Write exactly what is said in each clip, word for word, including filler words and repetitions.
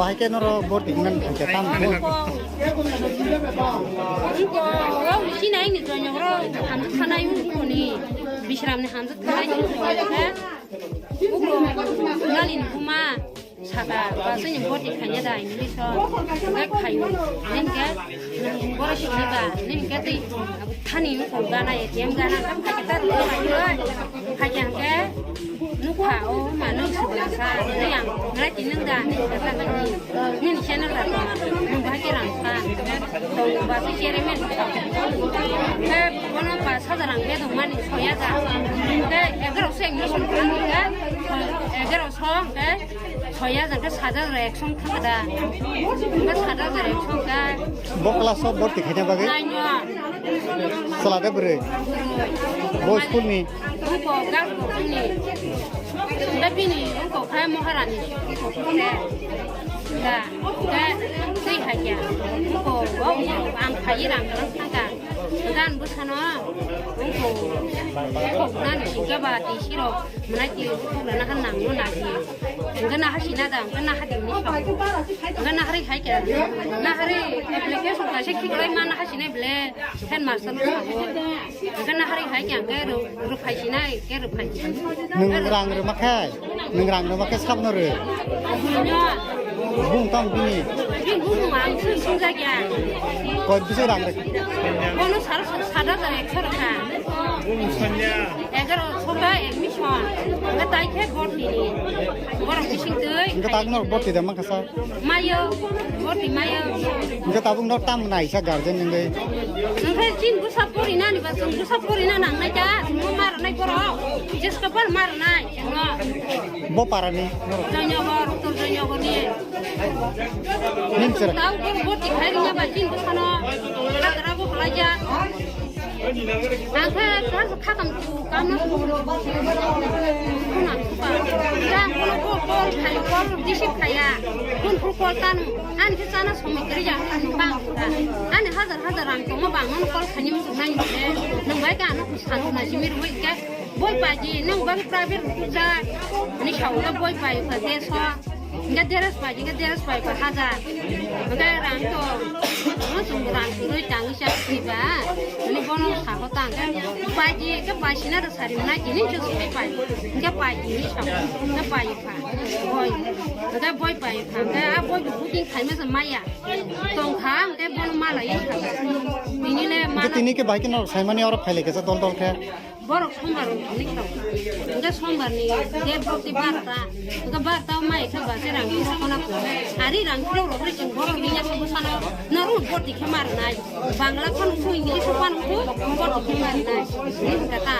Bahai khe norok borti wngmani thangkhe tamo khe? Wngkok, wngkok, wngkok, sinai ni joinok rok hamjak thanai wngkoni, Bisramni hamjak thanai wngkoni khe, ugrok nalini buma saka ba chini borti khaina da English o, hwnkhe khaio, hwnkhe borok siniba, hwnkhe tei thani wngkok gana, A T M gana, tam khaikhe ta rwkha khaio, khaikhe hwnkhe. Nukha o ma nung sibla sa, nai ang ngai ti nung da, nai ta ta nai ni, nini channel da to, nung bahai ke rang sa, to ba se chairman sa, ke bono pas hajar rang be dong mani, soi hajar, ke egaroso admission kha, ke egaroso, ke soi hajar, ke sat hajar ek song thang da, ke sat hajar ek song ka. Bo class o borti khaina bagwi? Nine o. Chwla de bwrwi? Bo school ni? Wngkok Gangpur ni. Tei bini wngkok khe Maharani wngkok khe. Da, da, tei hai ya. Wngkok, wngkok, ang phai rang rang thangkha. Gan bwsano wngkok. Wngkok nani singkhe ba tei sirok mwnai twi wngkok rana khe nangno nadi. Hwnkhe naha sina da, hwnkhe naha di ni. Hwnkhe naharwi hai khe. Naharwi application kaisa khiklai ma naha sinai ble. Headmaster no sabo. Hwnkhe naharwi hai khe ang khe ru-, rwphai sinai, khe rwphai sinai. Nwng rang rwma khe, nwng rang rwma khe sabno rw. Buino. Bung tong bini. Bini bung ang sung sung jakya. Koi bisi rang rw. Bono sar sar sada jar ekso rwkha. Egaroso ba admission. Hwnkhe tai khe borti ni. Borok bising twi. Hwnkhe tabuk norok borti da mankha sa? Mayo, borti mayo. Hwnkhe tabuk norok tam naisa guardian wngwi? Hwnkhe chini bwsa porinani ba chwng bwsa porina nangnai da, chwngno ma rwnai borok. Jesko bar ma rwnai chwngno. Bo parani? Joynagar, Uttor Joynagar ni. Nini chwrai? Tau borok borti khai rwya ba chini bwsano. Hagra bo khlaijak. Ang khe kha-, khakam tu kamna tu. Khuna tu pa. Yang kono ko call khai, call receive khaya. Kun fu call tanu. Ani khe chana somoi kri ya, ani bang kha. Ani hajar hajar rang tongma bang mano call khani musu nai ne. Nang bai ka ano kusa na simi rui ke. Boi paji, nang bai private kusa. Ani shaula boi pai ka de so. Hingke dress pai, hingke dress pai pa hajar. Hingke rang to, no, chwng rang kwrwi tangwi chak si ba. Ani bono sabo tang khe pai di, khe pai sina da sari nai tini chwng si pai. Hingke pai di ni sa, hingke pai pha. Boi, hingke boi pai pha, hingke a boi bo booking khai ma sa maya. Tong kha, hingke bono mala ye kha. Tini le Hingke mala. Tini khe bai khe norok saimani oro phailai khe sa dol dol khe. Borok sombar rok thangwi tong. Hingke sombar ni date borok tei barota. Hingke barota o mai khe ba se rang kisa kona ko. Ari rang kilo rok ri chwng borok ri ya khe bwsano. Norok borti khe mar nai. Bangla phano khu, English phano khu, borti khe mar nai. Hingke ta.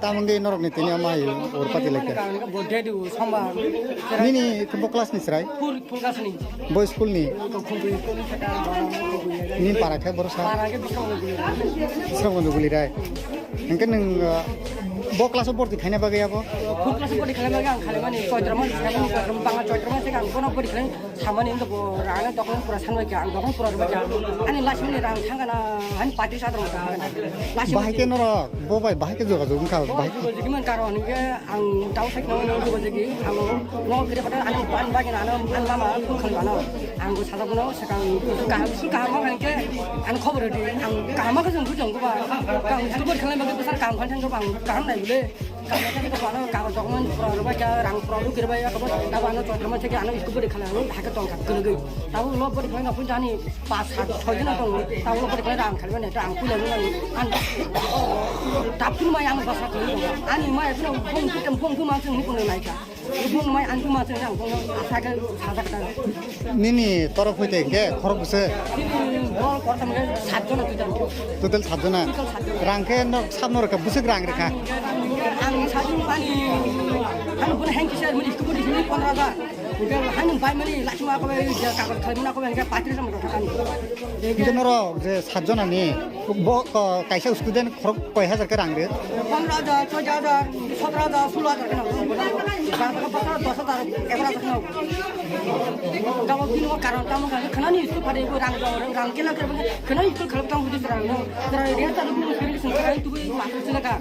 Tamungdi norokni tini ama hai urpati lekha. Bo dedu sombar. Nini khe bo class ni chwrai? Full, full class ni. Bo school ni? Nini para khe borok sa? Para khe Bisramganj. Bisramganj Gulirai. Hingke nwng, uh, bo class o borti khaina bagwi abo? Full class o borti khaina bagwi ang khalimani Choitra mas, Choitra mas, bangla Choitra mas ang bono borti khaina. Samani wngkha bo rana dokhon pura sanbai kha, ang dokhon pura rwbai kha. Ani last minute rang thangkha na, ani party sa rang thangkha na. Last minute. Bahai khe norok, bo bai bahai khe jogajog wngkha, bo bahai khe. Jogajog wngkha karon hwnkhe ang tau sai khna wngkha jogajog, ang nogo kiri photo ani pan bagwi na, ano ani mama phone khalwi ano. Ang bo sajak bono swkang kaham, kaham wngkha hwnkhe ani khobor rwdi, ang kaham khe jong bujong ba. Ang khobor khalai bagwi bwsar kaham khan thang ba ang kaham nai bwle. Kaisa kaisa ko ano kago document pura rwbai kha, rang pura rw kirbai kha, tabo ano Choitra mas theke ano school bwrwi khala ang hai khe tong kha kwrwgwi. Tabo lo bwrwi khala phone jani pas sat soi jona tongo. Tabo lo bwrwi khala rang khalmani, rang puila nani. An tap phun mai ang basa khalmani. Ani mai phun phone kitam phone phun ma thang ni phone nai kha. Bung mai ang kuma se ang bung asa ke sadak ta. Nini torok hoite ke khorok bwse? Bol kortam ke sat jona total. Total sat jona. Total sat jona. Rang ke no sab no reka bwswk rang reka. Ang sajung pani. Ang bun hang kisa muni kubu di sini pondro hajar. Hingke haino bai mani lachima ko bai je kagoj khalai muna ko bai hingke paitris rok thangkani. Hingke norok je sat jona ni bo, ko, kaisa student khorok koi hajar ke rang ri? Pondro hajar, choi hajar, sotro hajar, sulo hajar ke nang. Bang ko bosor dos hajar, egaro hajar nang. Gabo bini o karon tamo khe khwnani school phari bo rang jong rang kela khe khwnani school khalai tamo bujui rang no. Jara area ta bu muskil sing kai tu bi master sila ka.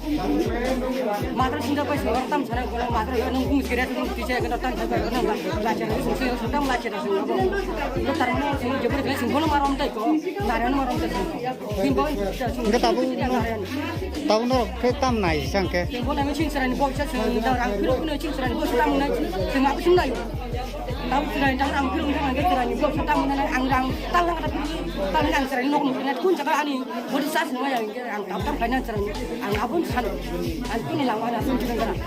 Master sinda pai sing tam sana ko master yo nang bu muskil ya nang tise ka tam sai ka nang la cha sing sing tam la cha sing bo. Lo tar mo sing je bri sing bo marom tai ko. Narayan marom tai sing. Sing bo sing. Enggak tabu. Tabu no khe tam nai sang khe. Sing bo na sing sarani bo cha sing da rang phiru no sing sarani bo tam nai sing ma sing nai. Tam chwrai tam ang phirung thang ang chwrai ni bwsa tam na ang rang tal lang ta tal lang chwrai nok mukna kun jaga ani body sas no ya ang tam tam khaina chwrai ang abun san ang kini langwa na sun chwrai.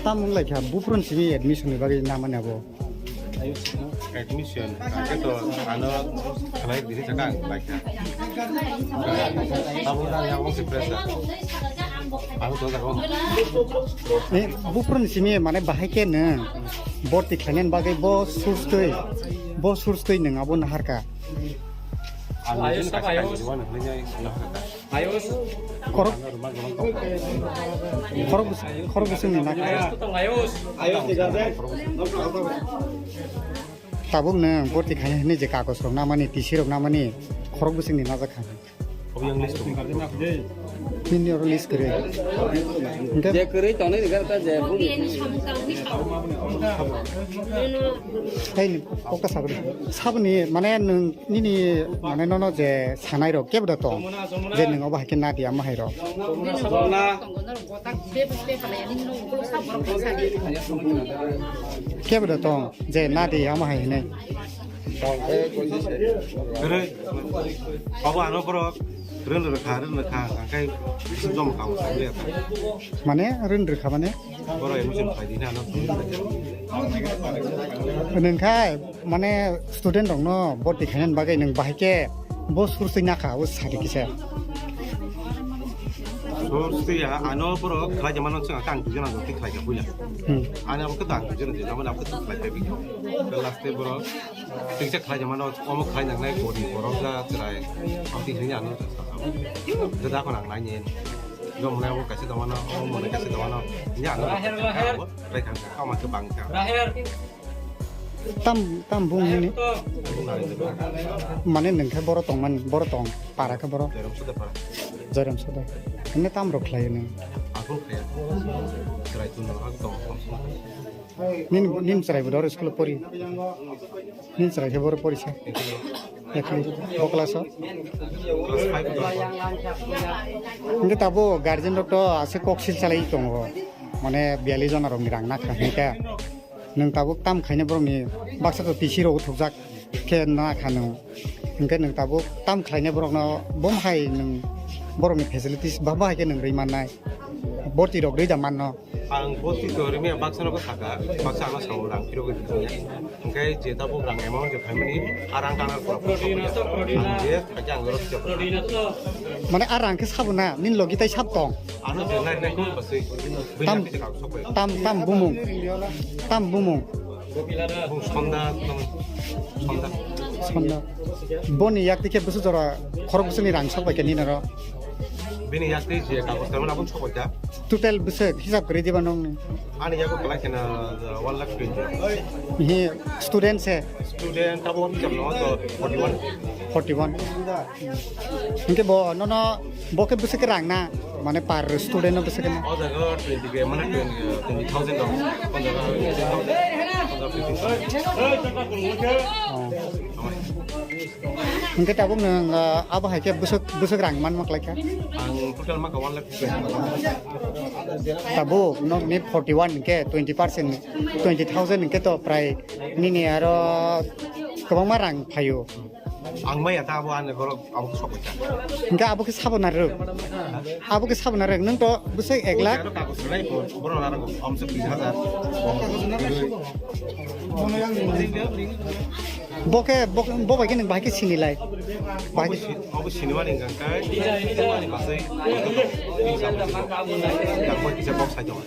Tamung lai kha, buphurun simi admission ni bagwi namani abo. Admission, hake to ano khlai diri thaka ang lai kha. Abo da ya wong si presa. Ano to da wong. Eh, buphurun simi mane bahai khe nw borti khlainani bagwi bo source twi, bo source twi nw abo naharka. Ang Ayos, sini ayos. Kasih tanya, gimana? Ini yang naharka. Ayos. Korok, korok, korok bwswngni na. Ayos, tutong ayos. Tabuk nwng borti khaina hinwi je kagoj rok namani, T C rok namani, korok bwswngni najak kha. Obo yang list tong. Nini oro list kwrwi. Hingke je kwrwi tongnai ni gana ta je bumi. Hei ni kokta sabri. Sabni mane nwng Nini mane nono je sanai rok kebo da tong je nwng obo hai khe na di ama hai rok. Kebo da tong je na di ama hai hinwi. Kwrwi. Obo ano borok rwn rwkha, rwn rwkha, hwnkhe jom kamo sangliya. Mane rwn rwkha mane? Borok admission khlai di na, ano. Nwng kha mane student rokno borti khainani bagwi nwng bahai khe bo source twi nakha, o sadi kisa. Source twi ya, ano borok khlai jamano chwng kha ang twijana jotwi khlai kha puila. Hmm. Ani abo khe dang twijana je, abo abo khe khlai kha bikha. Last twi borok twijak khlai jamano omo khlai nangnai body borok ja chwrai. Abo twi hini ano. Jeda khon ang nai ni. Jom mwnai abo kaisa tongmano, omo mwnai kaisa tongmano. Ini ano. Raher, raher. Rai kha, kha ma khe bang kha. Raher. Tam, tam bung hini. Mane nwng khe boro tongmani, boro tong, para khe boro. Jairam Sodar para. Jairam Sodar. Hini tam rok khlai nw. Aku kaya. Chwrai tun no aku tong. Nin, nin chwrai bo dor school pori. Nin chwrai khe boro pori se. Ekli. Bo class o. Class five to. Hingke tabo guardian rok to ase kok sil chalai tongo. Mane biyali jona rok ni rang nakha hingke. Nwng tabuk tam khaina borokni baksa to T C rok thukjak khe na kha nwng. Hinkhe nwng tabuk tam khlaina borokno bom hai nwng borokni facilities ba bahai khe nwng rwi mannai. Borti rok rwi da manno. Ang borti to rimi baksa no saka, baksa ano sao rang phiro gwi thangya. Hinkhe je tabuk rang amount je phaimani, a rang kana pura pura. Ang je khaja ang rok. Mane a rang khe sabo na, nin logi tai sab tong. Ano je nai nai ko basui. Tam, tam, tam bumung. Tam bumung. Bung Sonda, Sonda. Sonda. Boni yak tikhe bwswk jora khorok bwswkni rang sok bai khe nini oro? Bini yak twi je kagoj kalmani abo sok bai kha. Total bwswk hisab kwrwi diba nokni? Ani yago kwlai kheno, uh, one lakh twenty. Hi student se? Student abo hisab no to forty one. Forty one. Hinkhe bo nono bo khe bwswk rang na, mane per student no bwswk na? O jaga twenty ke, mane twenty, twenty thousand dong. O jaga twenty thousand, o jaga fifteen thousand. Oh. Hinkhe tabuk nwng, ah, abo hai khe bwswk, bwswk rang man ma klai kha? Ang total ma ka one lakh fifty. Tabuk nokni forty one hinkhe twenty percent, twenty thousand hinkhe to prai nini aro kwbangma rang phaio. Ang maya ta abo ani borok abo sok bai ta. Hinkhe abo khe sabo narwk. Abo khe sabo narwk. Nwng to bwswk ek lakh. Aro kagoj rwnai bo, borok narwk, amsa tris hajar. Bo khe, bo, bo bai khe nwng bahai khe sini lai. Bahai khe Abo si-, abo sinimani hwnkha khe, sinimani basai, kisa box sai tongo.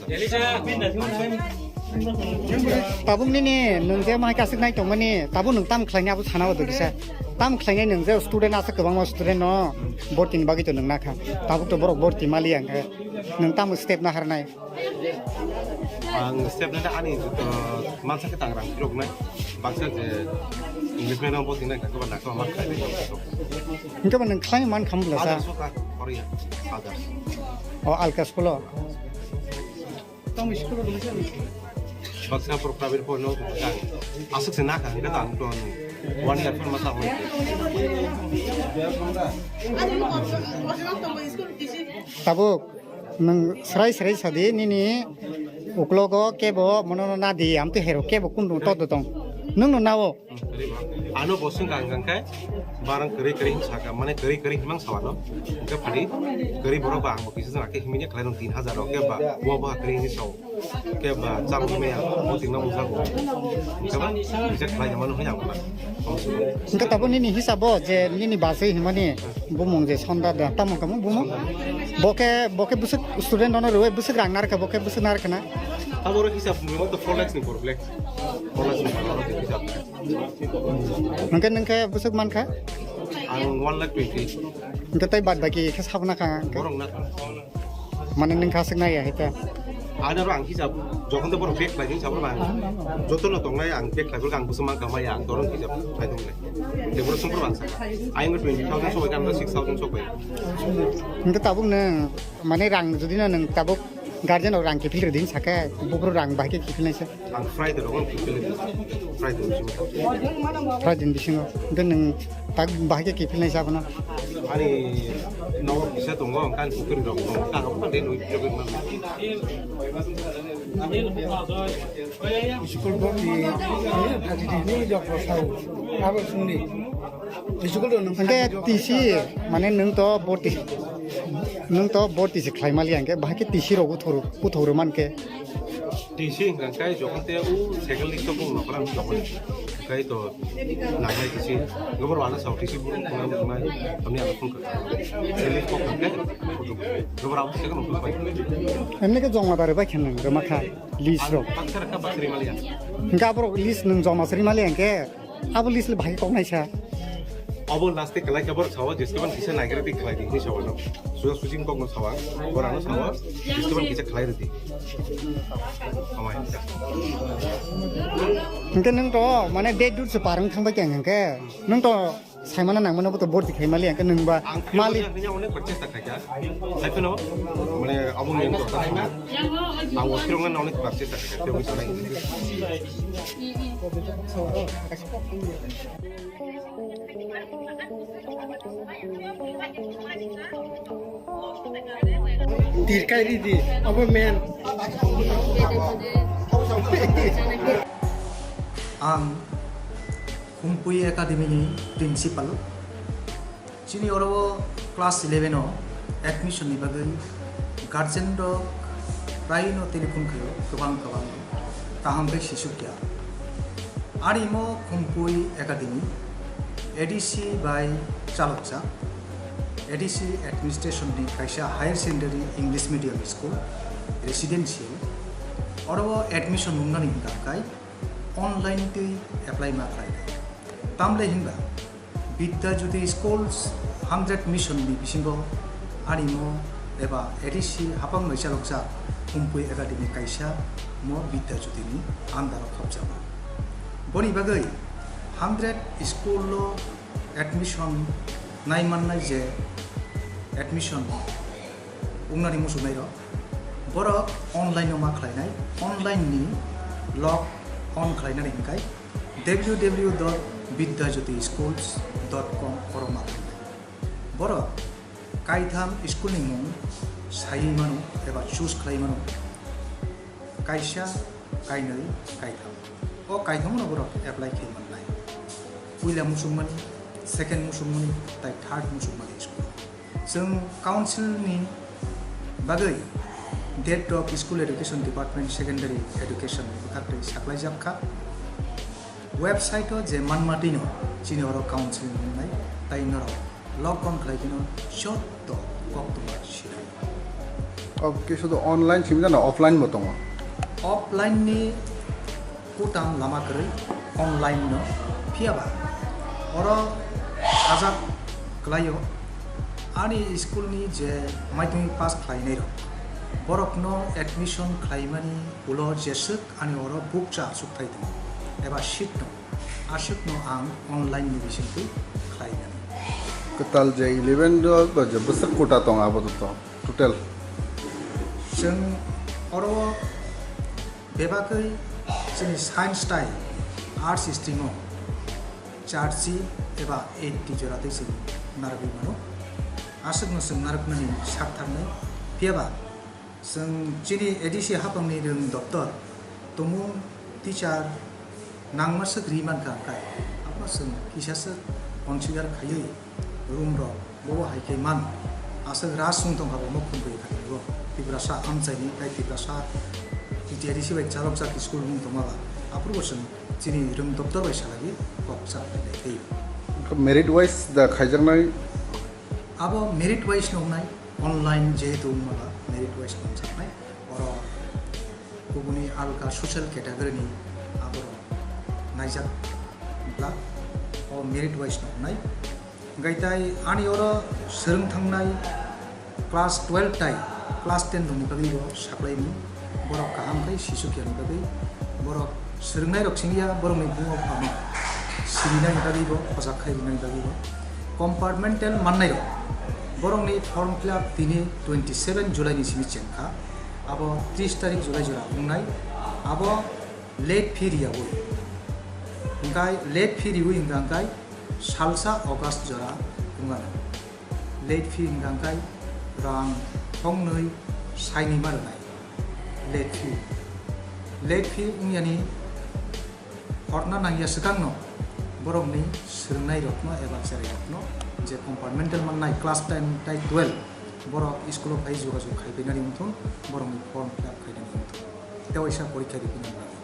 Tabuk nini nwng je mahai kasik nai tongmani, tabuk nwng tam khlaini abo sana wado kisa. Tam khlainai nwng je student asa kwbangma student no bortini bagwi to nwng nakha. Tabuk to borok borti maliya hwnkhe nwng tamo step naharnai? Ang step nana ani, uh, mansa khe tangrang phiroknai. Baksa je English medium bo tingnai, khe ba nakha ma khai. Hwnkhe ba nwng khlai man kham bwlasa? Others ka Korea, others. O alka school o? Baksa pro private po no kang. Aswk se nakha, hwnkhe to ang to one year phone ma sa hoi. Tabuk. Nwng srai srai sadi nini uklogo kebo mono no nadi, amtwi hero kebo kunu to do tong. Nwng no nao. Ano bo swngkha ang khe barang kwrwi kwrwi hwn saka, mane kwrwi kwrwi hwnmang sawano. Hwnkhe phadi kwrwi borok ba ang bo kisa jora khe himini khlai rw tin hajar rok khe ba bo bo kwrwi hwnwi sao. Khe ba chang maya bo tingna mungsa bo. Khe ba reject khlai mano hwnwi ang ba. Hwnkhe tabuk nini hisabo je nini baswi himani bumung je Sonda da, tamo kamo bumung? Bo khe, bo khe bwswk student ono rwui bwswk rang narwkha, bo khe bwswk narwkha na? Abo ro hisab mui to four lakhs ni four lakhs. Four lakhs ni four lakhs hisab. Hwnkhe nwng khe bwswk mankha? Ang one lakh twenty. Hwnkhe tei bad baki khe sabna kha? Borok na. Mane nwng kasik nai ya hita. Ano ro ang hisab, jokhon to borok bag khlai hisab ro ang. Joto no tongnai ang bag khlai ang bwswk mang kamai ang dorong hisab khlai tongnai. Te borok song borok ang saka. Ayang twenty thousand sobai kan six thousand sobai. Hwnkhe tabuk nwng mane rang jodi no nwng tabuk guardian rok rang kiphil rwdi saka, bukro rang bahai khe kiphil naisa. Ang Friday rogo ang kiphil di. Friday bisingo. Friday bisingo. Hwnkhe nwng tak bahai khe kiphil nai sabo no? Ani nogo kisa tongo, ang kan pukri rok tongo. Kang apa den ui jogi mang. School boti, eh, thirty ni jok rosau. Abo sungni. School do nung. Hwnkhe T C, mane nwng to boti, nwng to boti se khlai mali hwnkhe, bahai khe T C rok uthoro, uthoro mankhe. T C hwnkha khe jokhon te u second list o bung nokra jokhon kai to nangnai T C gobor wana sao T C bung khuna nangnai tamni ano phone kha. Second list kok hwnkhe gobor abo second o phone pai. Emne ke jongma bare bai khen nang rwma kha list rok. Ang baksa rakha baksa rimaliya. Hwnkhe aborok list nwng joma se rimaliya hwnkhe. Abo list le bahai kok naisa. Abo last te kalai khe borok sawa, jeseban kisa naigra di khlai di hinwi sawa no. Suja suji kok no sawa, borok no sawa, jeseban kisa khlai rwdi. Amai. Hwnkhe nwng to mane date dut se par wng thang bai khe hwnkhe nwng to saimano nangmano bo to borti khai mali hwnkhe nwng ba ang mali. Khe onek bar chesta khaikha. Haiphano, mane, abo ni ang kok ta. Ang o phirok na onek bar chesta khaikha, tei onek sanai. Tirkai ridi, abo men. Ang Khumpui Academy ni principal. Chini oro o class eleven o admission ni bagwi guardian rok prai no telephone khaio, kwbang kwbang kaham khe sisukya. Ani mo Khumpui Academy, A D C bai chalokjak, A D C administration ni kaisa higher secondary English medium school, residential. Oro o admission wngnani hwnkha khe online twi apply ma khlai nai. Tamle hinba Bidya Jyoti Schools hundred Mission ni bisingo ani mo eba A D C hapang bai chalokjak Humpui Academy kaisa mo Bidya Jyoti ni under o khopjama. Boni bagwi hundred school o admission nai mannai je admission wngnani muchungnairok, borok online-o ma khlainai, online-ni log on khlainani hwnkhe w w w dot bidya jyoti schools dot com oro ma khlainai. Borok kaitham school-ni mung saiwi mano eba choose khlai mano, kaisa, kainwi, kaitham. O kaitham-no borok apply khlai mannai. Puila muchungmani, second muchungmani, tai third muchungmani school. Chwng council ni bagwi Director of School Education Department Secondary Education ni bwkhaktwi saklaijak kha. Website o je manma twi no chini oro council ni wngnai tai norok log on khlai kheno jotto koktwma sinai. Oke, sudu online simi jana offline bo tongo? Offline ni kutam lama kwrwi online no, phiya ba oro sajak kwlaio ani school ni je maidhyamik pass khlainai rok, borok no admission khlaimani ulo jeswk ani oro bukcha achukthai tongo eba seat tongo, aswk no ang online ni bisingtwi khlainani. Kwtal je eleven o je bwswk quota tongo abo to total? Chwng oro bebakwi chini science tai arts stream o charchi eba eighty jora tei chwng narwgwi mano. Aswkno chwng narwknani sak thangwi, phiya ba chwng chini A D C hapangni rwng doptor tumung teacher nangma swk ri mankha, hwnkhe abono chwng kisaswk consider khaiwi room rok bobo hai khe man. Aswk raj wng tongkha bo, mokhum bui kha bo, Tiprasa amchaini tai Tiprasa T T R D C bai chalokjak school wng tongma ba. Aphuru bo chwng chini rwng doptor bai salaiwi kok cha khlai lai tei. Merit wise da khaijaknai? Abo merit wise no wngnai, online jehetu wngma ba merit wise no wngjaknai. Oro kubuni alka social category ni aborok naijak bla o merit wise no wngnai. Hwnkhe tai ani oro swrwng thangnai class twelve tai class ten rokni bagwi bo saklaimung, borok kaham khe sisuk yani bagwi, borok swrwngnairok singya borokni buma buphano sirinani bagwi bo, khojak khai rinani bagwi bo. Compartmental mannairok borokni form fill up tini twenty seven July ni simi chengkha, abo tris tarik July jora wngnai, abo late fee riyaui. Hwnkhe late fee riui hwnkha hwnkhe salsa August jora wngmano. Late fee hwnkha hwnkhe rang thongnwi sainwi ma rwnai late fee. Late fee wngyani horna nangya swkangno borokni swrwngnairokno eba cherairokno je compartmental mannai class ten tai twelve borok school-o phai jogajog khaipainani wngthun, borokni form fill up khainani wngthun. Tei waisa porikha ripinani bagwi.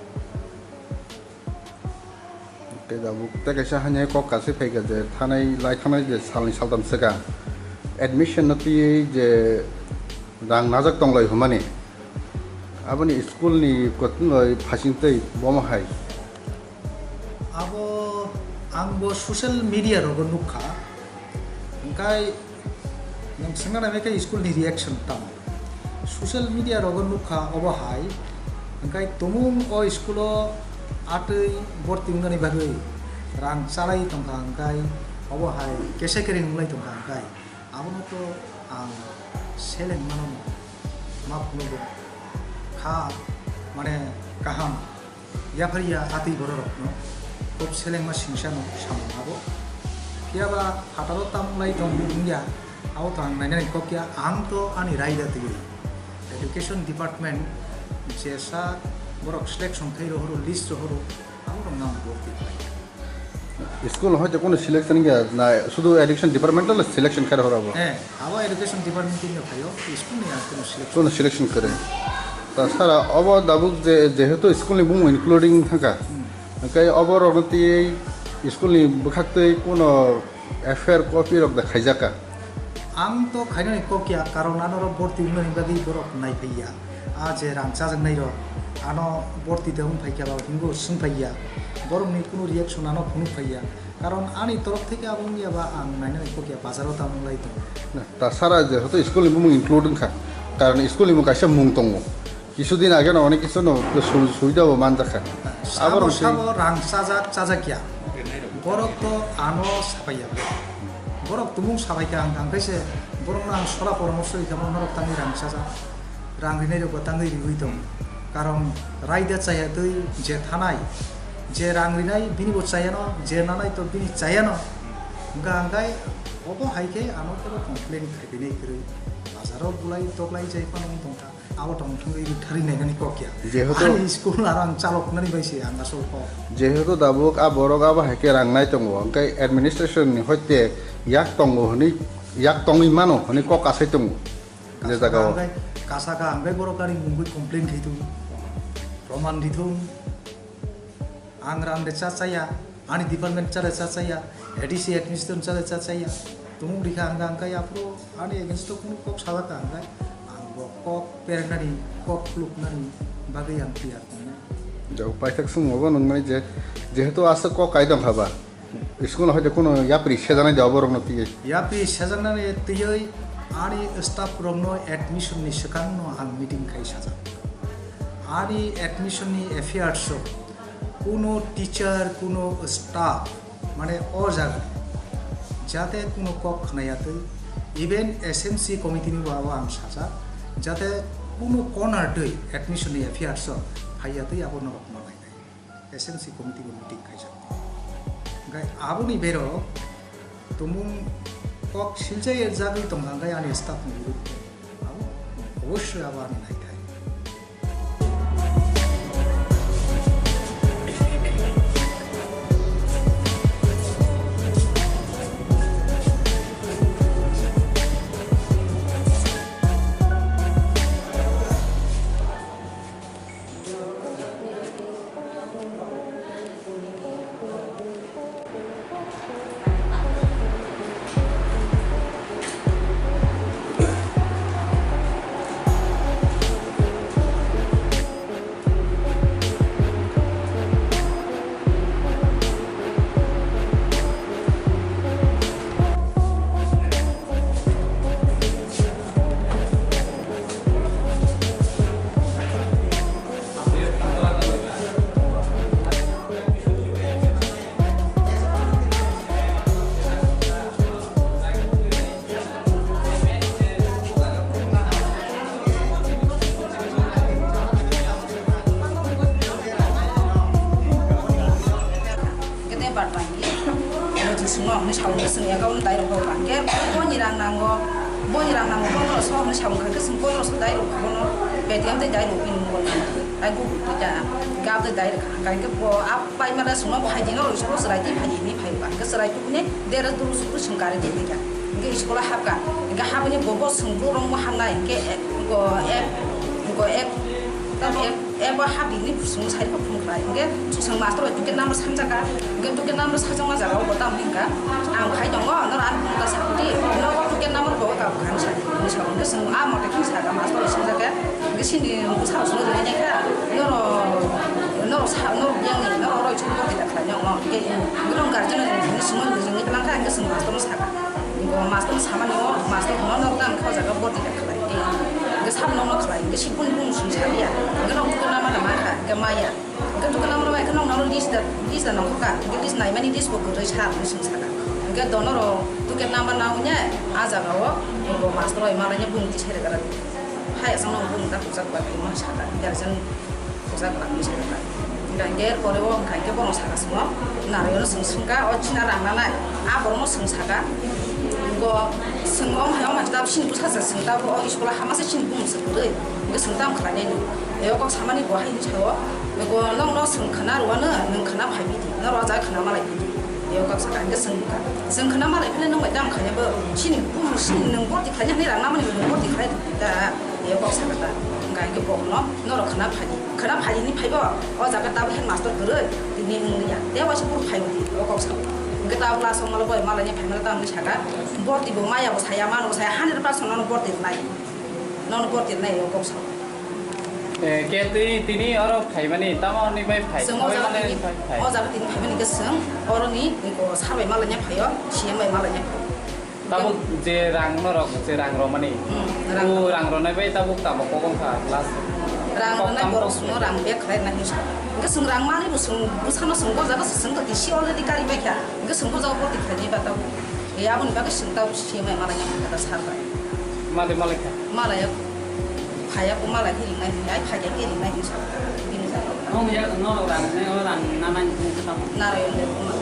Tei tabuk tei kaisa haino kok kasui phaikha je thanai lai thanai je salni saltam swkang admission no twiwi je rang najak tonglai hwnmani, aboni school ni kotoi phasing tei bomo hai. Abo ang bo social media rogo nukha, hwnkhe nwng swngna nai khe school ni reaction tamo? Social media rogo nukha obo hai, hwnkhe tumung o school o atwi borti wngnani bagwi rang chalai tongkha, hwnkhe obo hai kesa kering wnglai tongkha, hwnkhe abono to ang seleng mano, ma phunukgo kha, mane kaham. Yaphariya atwi bororokno khub selengma singsa no samung abo. Phiya ba phataro tamung lai tong wngya, abo to ang nainani kok ya, ang to ani raida twiwi education department jesa borok selection khai rohoro, list rohoro, abo rok nang borti khlai. School hoite kono selection ya na, sudu education department lo selection khai rohoro abo? Eh, abo education department ni phaio, school ni ang kono selection. Kono selection kare. Ta sara obo dabuk je, jehetu school ni bumung including thangkha. Hmm. Hwnkhe obo rokno twi school ni bwkhaktwi kono F I R copy rok da khaijakha? Ang to khainani kok ya, karon ano rok borti wngnani bagwi borok naiphaiya. A je rang chajaknai rok, ano borti de wng phaikha ba hingo swng phaiya, borokni kunu reaction ano phunuk phaiya, karon ani torok theke abo wngya ba ang nainani kokya bazaro ta wng lai tongo. Na, ta sara je hoto school ni bumung include wngkha, karon school ni bumung kaisa mung tongo, kisu din age no onek kisu no sui sui da bo manjakha. Sabo aborok sabo rang chajak chajakya, borok to ano sapaiya. Borok tumung sabai kha ang, ang khe se borokno ang sola poramorsho rikha, norok tangwi rang chaja, rang rinai rokbo tangwi riwi tong. Karon raida chaya twi je thanai, je rang rinai bini bo chayano, je nanai to bini chayano. Hwnkha hwnkhe obo hai khe ano kebo complain khai phinai kwrwi. Bazaro bulai toklai jai phano wng tongkha. Abo tong thangwi rwktharwi nainani kok ya. Jehetu ani school aro ang chalok nani bai se ang asol kok. Jehetu tabuk a borok abo hai khe rang nai tongo, hwnkhe administration ni hoite yak tongo hwnwi, yak tongwi mano hwnwi kok asai tongo. Je jaga o. Kasaka hwnkhe, kasaka hwnkhe borok ani mungwi complain khai thung. Proman di thung. Ang rang de cha chaya, ani department cha de cha chaya, A D C admission cha de cha chaya. Tumung rikha ang rang kai aphuru ani against o kunu kok sajak ang kai. Ang bo kok pernani, kok luknani bagwi ang tiyar tongnai. Jo, paithak sung obo nungmani je, jehetu aswk kok kai tong kha ba. School no hoite kunu yapri sejanai de obo rokno tiyai. Yapri sejaknani tiyai ani staff rokno admission ni swkang no ang meeting khai sajak. Ani admission ni affairs o kuno teacher, kuno staff, mane o jaga jate kuno kok khna ya twi, even S M C committee ni bo abo ang sajak, jate kuno corner twi admission ni affairs o phai ya twi abo norok no nai nai. S M C committee bo meeting khaijak. Hwnkhe aboni bero tumung kok silchai jagwi tongkha hwnkhe ani staff ni biruddhe abo obossoi abo ani naithai. Kete bat bai ye, ano jisung no hwnwi sawi sung ya, gabon dai rok hok bangke, boni rang nango, boni rang nango, bono so hwnwi sawi kha, khe sung bono so dai rok bono, Paytm tei dai rok pin mo, ai Google Pay ta, gab tei dai rok kha, khe bo a pai mala sung no phai di no, sung no chwrai di phai di, ni phai ba, khe chwrai tu ne, dera tu sung kare di ni kha, khe school hap kha, khe hap ni bo bo sung bo rong bo hamnai, khe ko app, ko app, tam app. Ebo habini busung sai kok phung khlai. Hingke chwng master bai ticket number sangjak ka. Hingke ticket number sajakma jaga o bo tamo hingka. Ang khai tongo, noro ang phone ta sakti, noro ticket number bo ta bukhang sai. Hingke chwng a mote khe saka master bai swngjak khe. Hingke sini bwsa swngo rinai kha. Noro, noro sa, noro yang ni, noro roi chwng bo kita khlai nang no. Hingke noro guardian ni swngo rinai kha, hingke chwng master no saka. Bo master no samani o, master no no tang kha jaga boti da khlai. Hingke sab no no khlai, hingke sibun bun sung salia. Hingke no ticket number ma kha, hingke maya. Hingke ticket number ma kha no no list da, list da no kha. Hingke list nai mani list bo kwrwi sa ni sung saka. Hingke dono ro ticket number na unya a jaga o bo master oi ma ranya bun ti sere gara. Hai asang no bun ta kujak ba ma saka. Hingke asang Kujak ba, kujak ba. Hingka hingke er pore o hingka hingke bono saka swngo, narayono swng swngka, o china rang nanai, a borokno swng saka. Bo swng o hai o mansa sini bwsa se swng ta, o school o hama se sini bumung se kwrwi, hingke swng tam khlainai ni. Eo kok samani bo hai hinwi sao, bo nokno swng khna rwano, nwng khna phai bidi, noro o jaga khna malai bidi. Eo kok saka hingke swng kha. Swng khna malai phile nwng bai tam khaina bo, sini bumung sini nwng borti khlaina hinwi rang namani nwng borti khlai ta. Eo kok saka ta, hingka hingke bo no, noro khna phai. Khana phaidi ni phaibo, o jaga tabuk headmaster kwrwi, tini wngya. Tei waisa phuru phaibo di, o kok sao. Hwnkhe tabuk last o malo boi malai ni phaimano tamo hinwi saka, borti bo maya bo saya, mano bo saya, hundred percent nono borti rwnai. Nono borti rwnai, o kok sao. Eh, ke twi tini oro phaimani tamo ni bai phai? Chwng o jaga tini, phai, phai. O jaga tini phaimani ke chwng oroni ko sar bai malaina phaio, C M bai malaina phaio. Tabuk je rang norok, je rang romani. Hmm, rang. O rang ronai bai tabuk tamo kok wngkha last? Rang ronai borok chwngno rang bag khlai rwna hinwi sa. Hwnkhe chwng rang manwi bo chwng bwsano chwng bo jaga chwng to tisi already kari bai kha. Hwnkhe chwng bo jaga borti khlai di ba tabuk. E aboni bagwi chwng tabuk C M bai malaina phaikha da sar bai. Mali malaikha? Malaya. Phaya ko malai khe ringnai hinwi, ai phai khe ringnai hinwi sa. Bini jaga. Nong ya, norok rang ne, o rang nanai hinwi sa. Narayan Debbarma.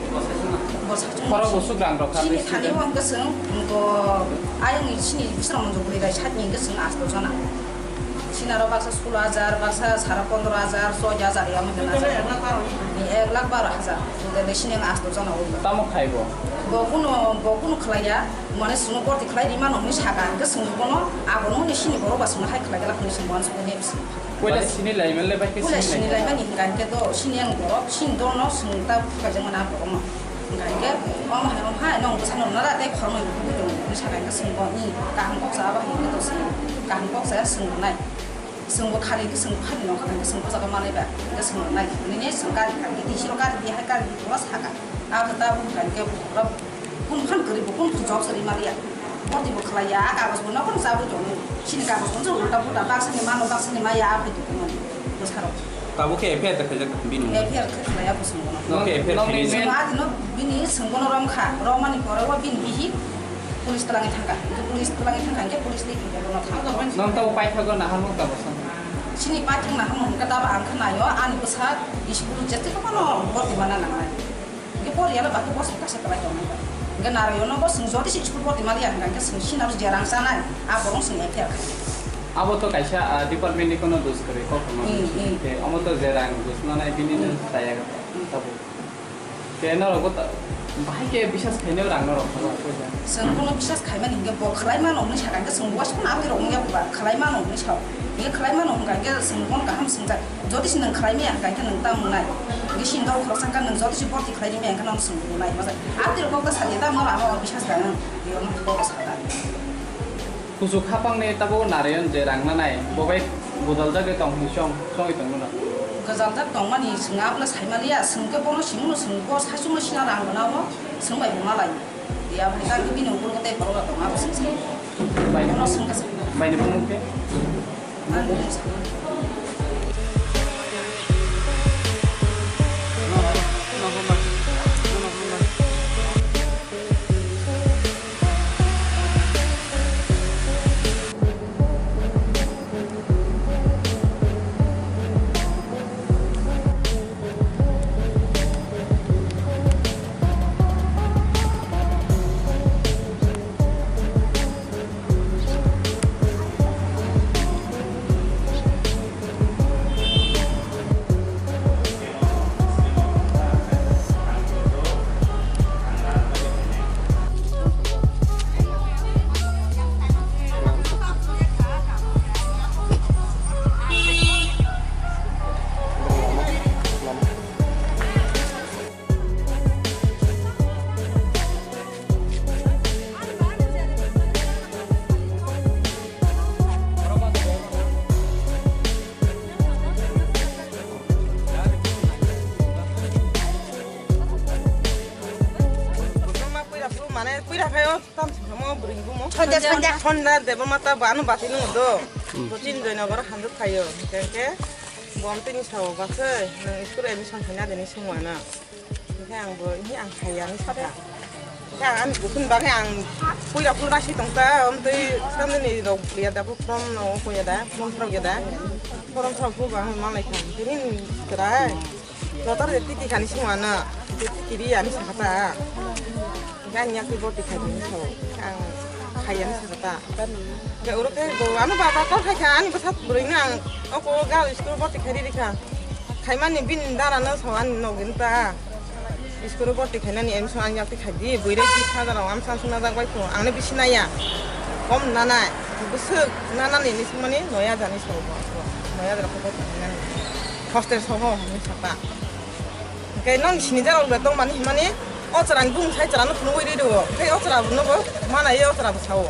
Bo sa chuma. Bo sa chuma. Khorok usuk rang rok kha. Chini thani o hwnkhe chwng, hwnkhe ayang ni chini bisra monjo bwrwi bai sat ni hwnkhe chwng asto jona. Chini aro baksa sulo hajar, baksa sara pondro hajar, soi hajar ya hwnkhe na. Ek lakh baro hajar. Hwnkhe chini asto jona o. Tamo khai bo? Bo kuno, bo kuno khlai ya. Mane chwngno borti khlai ri mano hwnwi saka, hwnkhe chwng bono abono hwnwi sini borok ba chwngno hai khlai glak hwnwi chwng bono chwngno nai bisi. Puila sini lai manle bai khe puila sini sini lai lai mani hwnkha hwnkhe do sini ang borok sini dorno chwng ta phaijak mani a borokno. Hwnkha hwnkhe omo hai omo hai nong bwsano nara tei khoroknwi bukhuk tong hwnwi saka hwnkhe chwng bo ni kaham kok cha abo hai hwnkhe do chwng kaham kok cha chwng rwnai. Chwng bo khari hwnkhe chwng phani nongkha hwnkhe chwng o jaga manai ba hwnkhe chwng rwnai hwnwi chwng gari kha hwnkhe tei siro gari di hai gari di tongma saka. Abo ta hwnkha hwnkhe borok Kun phan kwrwi bo kun phan job sari maliya. Borti bo khlaiya, a kagoj bo nokon sabwi tongo. Chini kagoj bo jok ulta pulta baksa ni mano baksa ni maya a phai tongmani. Bwsarok. Tabuk khe F I R ta khaijak bini. F I R khe khlaiya bo swngo. No khe F I R nokni khaijak. Swngo a dino bini swngo no romkha. Romani pore o bini bihik police twlangwi thangkha. Police twlangwi thangkha hwnkhe police tei khe bono thangkha. Nong tabuk paithago naharmung tabuk san. Chini paithak naharmung hwnkhe tabuk ang khe naio ani bwsa school jete kono borti mana nangnai. Hingke poriya le baki bosong kaisa kwlai tongnai ba. Hingke Narayono bo chwng jodi se school pori maliya hingka hingke chwng sinaro je rang chanai, a borong chwng F I R khai. Abo to kaisa, ah, department ni kono dos kwrwi kok kono. Hmm, hmm. Te omo to je rang dos nanai bini no Hmm. chaya Hmm. tabuk. Te norok bo ta-, bahai khe bisas khainai rang norok kha ba, poisa. Chwng kono bisas khaimani hingke bo khwlai mano hwnwi sakha hingke chwng bo waisa kono aboni rok wngya ba khwlai mano hwnwi sao. Hingke khwlai mano hingka hingke chwng bono kaham swngjak. Jodi se nwng khlai maya hwnkha khe nwng tamo nai. Hingke sini dol khoroksa wngkha nwng jodi se borti khlai ri maya hwnkhe nono swng nai. Masa atwi rok kok ta sadi tamo rano bisas da nwng. Yo no kok sadi. Kuchuk hapang ni tabuk Narayan je rang nanai bo bai gujal jagwi tong hwnwi chong chongwi tong mano. Gujal jak tong mani swng abla sai maliya swng khe bono simi no swng bo sai chungno sina rang gana bo swng bai bo malai. Ya bai ta bini ukur ko tei borok rok tong abo swng sai. Bai no swng kha sai. Bai ni bumung khe? Mane puira phaio tam samo bring bumo. Sonja, Sonja. Sonja Debbarma ta banu bati nung do. Hmm. To chin joina bor handu phaio. Tengke bom tini sao bakse nang school admission khaina deni sungwana. Hingke ang bo, ini ang kaya ni saka. Hingke ang ani bukun bagwi ang puira pura si tongta, om tei samni ni rok ya da, form no ko ya da, form rok ya da. Form rok ko bang malai kha. Tini ni trai. Jotor je titi kani sungana. Titi ri ani sakata. Hingke ang yakni boti khaini sao. Ang kaya ni sakata. Hingke oro ke bo ano baba kok khai kha ani bwsa bwrwi no ang oko gal school boti khai ri kha. Khaimani bini dara no sao ani nogin ta. School boti khainani admission ani yakti khai di. Bwrwi ri saja rok amsa suna jak bai kho. Ang ni bisi naya. Kom nanai. Bwswk nanani ni sumani noya jani sao bo. Noya jani kho boti khainani. Hostel soho hwnwi sapa. Hingke nong sini jara ulo tong mani himani o chwrani bumung sai chwrano phunugwi ri rwo. Hingke o chwra no bo mana ye o chwra bo sao.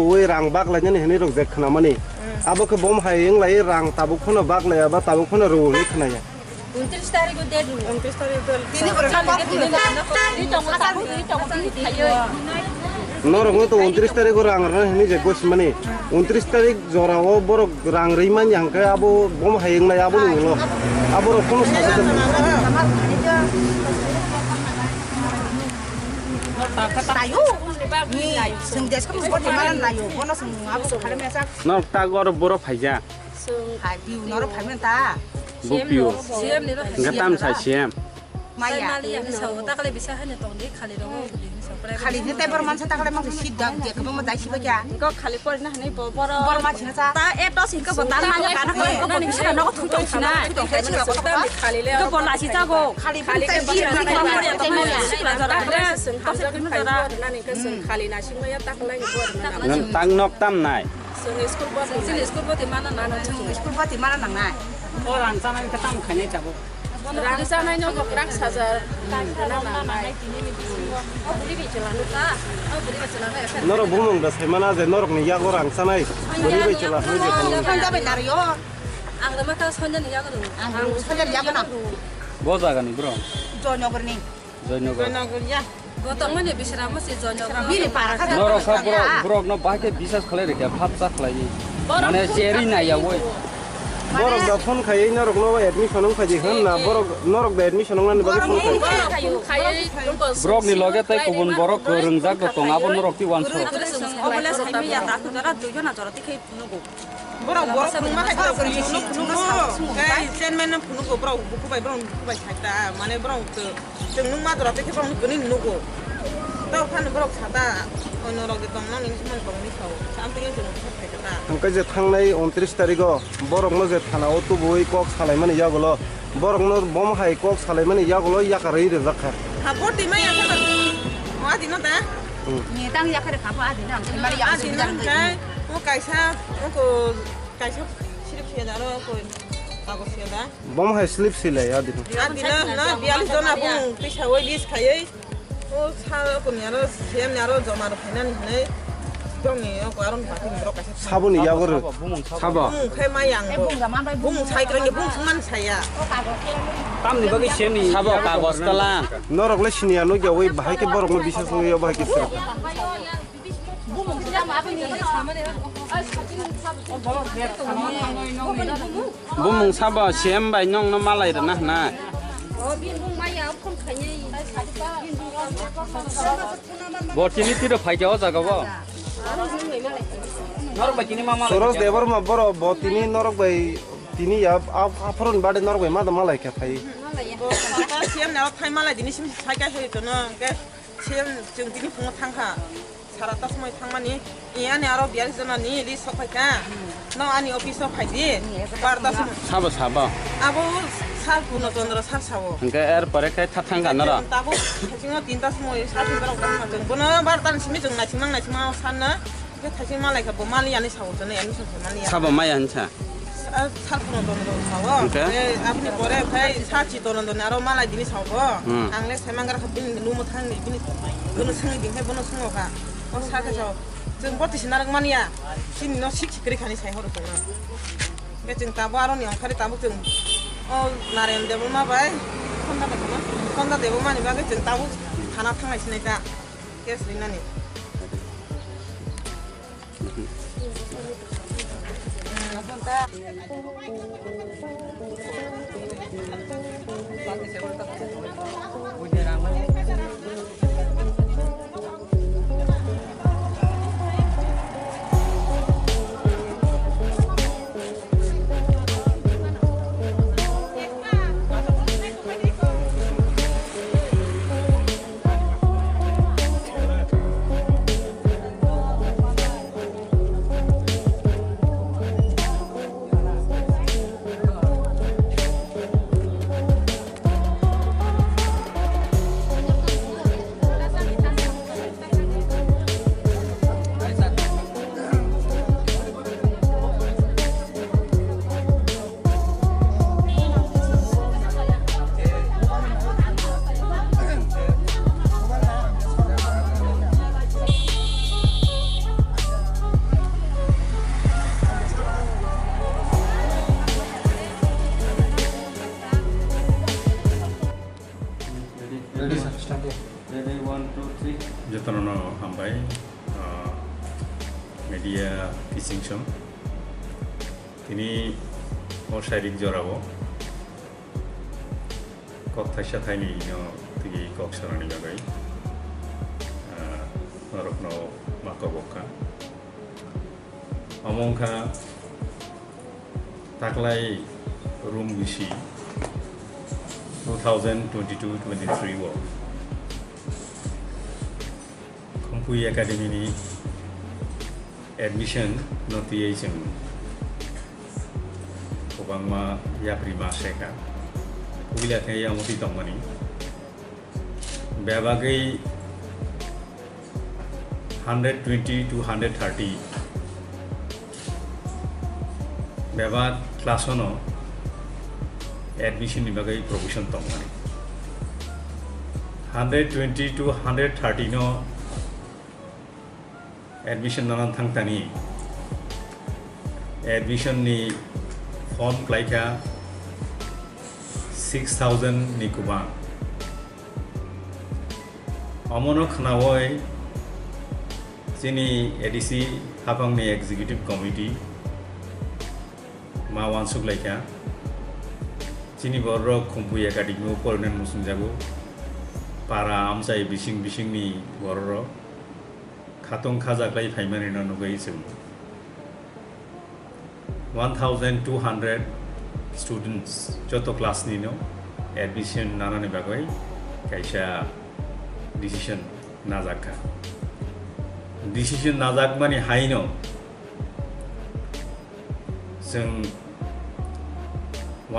tubuwi rang baklainani hinwi rwkjak khnamani. Hmm. Abo khe bom hai wnglai rang tabuk phano baklaiya ba tabuk phano rw hinwi khnaya. Untris tarikh o date rw. Untris tarikh o date. Tini borok kok khna. Tini tongo, tongo, tini tongo, tini khayo. Norokno to untris tarikh o rang rwna hinwi je gosimani. Untris tarikh jorao borok rang rwi manya hwnkhe abo bom hai wngnai aboni ulo. Aborok kono saja. Tayo. Ni, sing jas ko mo boti mana layo. Kono sing abo so khale mesa. Nok ta gor boro phaija. Hai, piu noro phaimen ta. Bo piu. C M ni ro. Hwnkhe tam sai C M. Maya. Mali ya sa o ta kale bisa hane tong de khali ro. Khali ni te bor mansa ta kale mang sit da je ko mo dai siba kya. Ko khali por na hane bo bor. Bor ma china sa. Ta e to sing ko bo ta ma ya kana ko ko bisa no ko thu to china. Khali le. Ko bo la si ta go. Khali khali ke ba. Khali na sing ma ya ta kale bor na. Nang tang nok tam nai. Chwng school boti, chwng school boti mana nangnai. Chwng school boti mana nangnai. O rang chanai khe tamo khainai tabuk. Rang chanai no rang sajar. Norok bumung da sai mana je norok ni yago rang chanai. Bwrwi bai chwla hwnwi je. Sonjan jabai nari o. Ang rwma kha Sonjan ni yago rw. Ang Sonjan ni yago na. Bo jaga ni bro. Joynagar ni. Joynagar. Joynagar ya. Gotong mani Bisramasi Joynagar. Bini para kha. Norok kha borok, borok no bahai khe bisas khlai rikha, phap cha khlai. Mane cheri nai ya woi. Borok da phone khai norok no admission wng phaidi hwn na, borok norok da admission wng nani bagwi phone khai. Borok phone khai. Borok ni loge tai kubun borok kwrwngjak tong abo norok ti wansuk. Obole sai mi ya ta ku jora dui jona jora ti khai. Borok, borok phunukma khai borok phunuk, phunuk, phunuk, phunuk, phunuk, tei chairman no phunuk, borok buku bai, borok buku bai sai ta, mane borok chwng nukma jora tei khe borok nukgwini nugo. Tei phano borok sata, oino rok je tong nang nini sumani tongni sao, samtwino chwng buku khai ta. Hwnkhe je thangnai untris tarigo borokno je thana o tubui kok salaimani yagulo, borokno bom hai kok salaimani yagulo yakarwi rijak kha. Ha, bo twi manya khe ba, o adino ta? Hmm. Ni tang yakarwi kha bo adino, ang thwi mani yang. Adino hwnkhe, o kaisa, o ko, kaisa slip se da ro, o ko, kagoz se da. Bom hai slip se lai adino. Adino, na, biyalish jona bumung tisa oi list khaiwi. O sa rokni aro C M ni aro joma rok phainani hinwi tongni o aro ni bagwi borok kaisa. Saboni yago rw. Sabo. Bumung khai ma yang bo. Bumung sai kwrwngni bumung sungmani saya. Tamni bagwi C M ni sabo kagos kalang. Norok le sini ya nukya oi bahai khe borok no bisas wngya bahai khe sir. Bumung sabo C M bai nongno malai rwna hwnai. Bo tini tiro phaikha o jaga bo. Norok bai tini ma malai. Suros Debbarma borok bo tini norok bai tini ya ap-, ap-, aphurun bade norok bai ma da malai kha phai. Bo ta C M ni aro thai malai dini sim sai kha sai tono ke C M chwng tini phungo thang kha. Sara ta somoi thangmani, i ani aro biyar jona ni list sok phaikha. No ani office o phaidi. Bar ta somoi. Sabo, sabo. Abo sal Purno Chandra sal sabo. Hwnkhe er pore khe tha thangkha noro. Tabuk thasingo tinta somoi sal tinta rok thangma chwng. Bono bar ta ni simi chwng naisingmang naisingmang sanna. Hwnkhe thaising malai kha bo mali ani sabo chwng ani sabo mali. Sabo maya hinsa. Sal Purno Chandra sabo. Hwnkhe? Aboni pore khai sal Chitorondon aro malai dini sabo. Hmm. Ang le semangra kha bini numo thangni bini. Bono swngwi din khai bono swngo kha. O sa khe so, chwng boti se narwk manya, chini no sik sikri khani sai horo chwng no. Hwnkhe chwng tabuk aroni ongkhari tabuk chwng o Narayan Debbarma bai Khonda Debbarma, Khonda Debbarma ni bagwi chwng tabuk thana thanglai sinai ta case rinani. Ready, sir, start, yeah. Ready, one, two, three. Jotono no hambai, ah, media kising song. Tini o sairik jorao kok thaisa thaini no tigi kok sanani bagwi, ah, norokno ma kobok kha. Omo wngkha taklai room bisi two thousand twenty-two twenty-three o Khumpui Academy ni admission no twiwi chwng kwbangma yapri ma se kha. Puila khe yamo twi tongmani. Bebagwi hundred twenty to hundred thirty bebak class-o no admission ni bagwi provision tongmani. Hundred twenty to hundred thirty no admission nanan thangtani admission ni form klaikha six thousand ni kwbang. Omono khnaui chini A D C haphangni executive committee ma uansuk laikha. Chini bororok Khumpui Academy o porinani muchungjago. Para amchai bising bisingni bororok khatung khajaklai phaimanino nugwi chwng one thousand two hundred students joto class ni no admission nanani bagwi kaisa decision najak kha. Decision najakmani haino chwng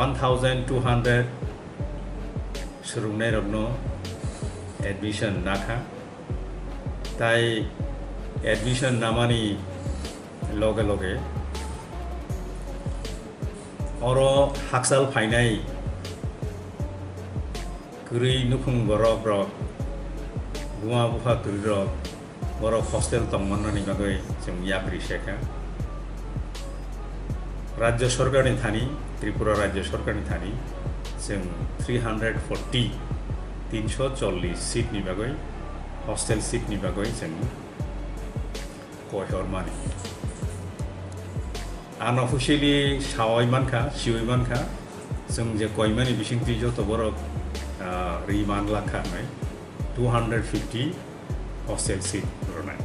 one thousand two hundred swrwngnairokno admission nakha, tai admission namani loge loge oro hakchal phainai kwrwi nukhung borok rok, buma bupha kwrwi rok, borok hostel tongmannani bagwi chwng yapri se kha. Rajya Sorkarni thani, Tripura Rajya Sorkarni thani chwng three hundred forty, tinso chollish seat ni bagwi, hostel seat ni bagwi chwng koihormani. Unofficially saui mankha, siui mankha, chwng je koimani bisingtwi joto borok, ah, ri man lakha hnai two hundred fifty hostel seat rwnai.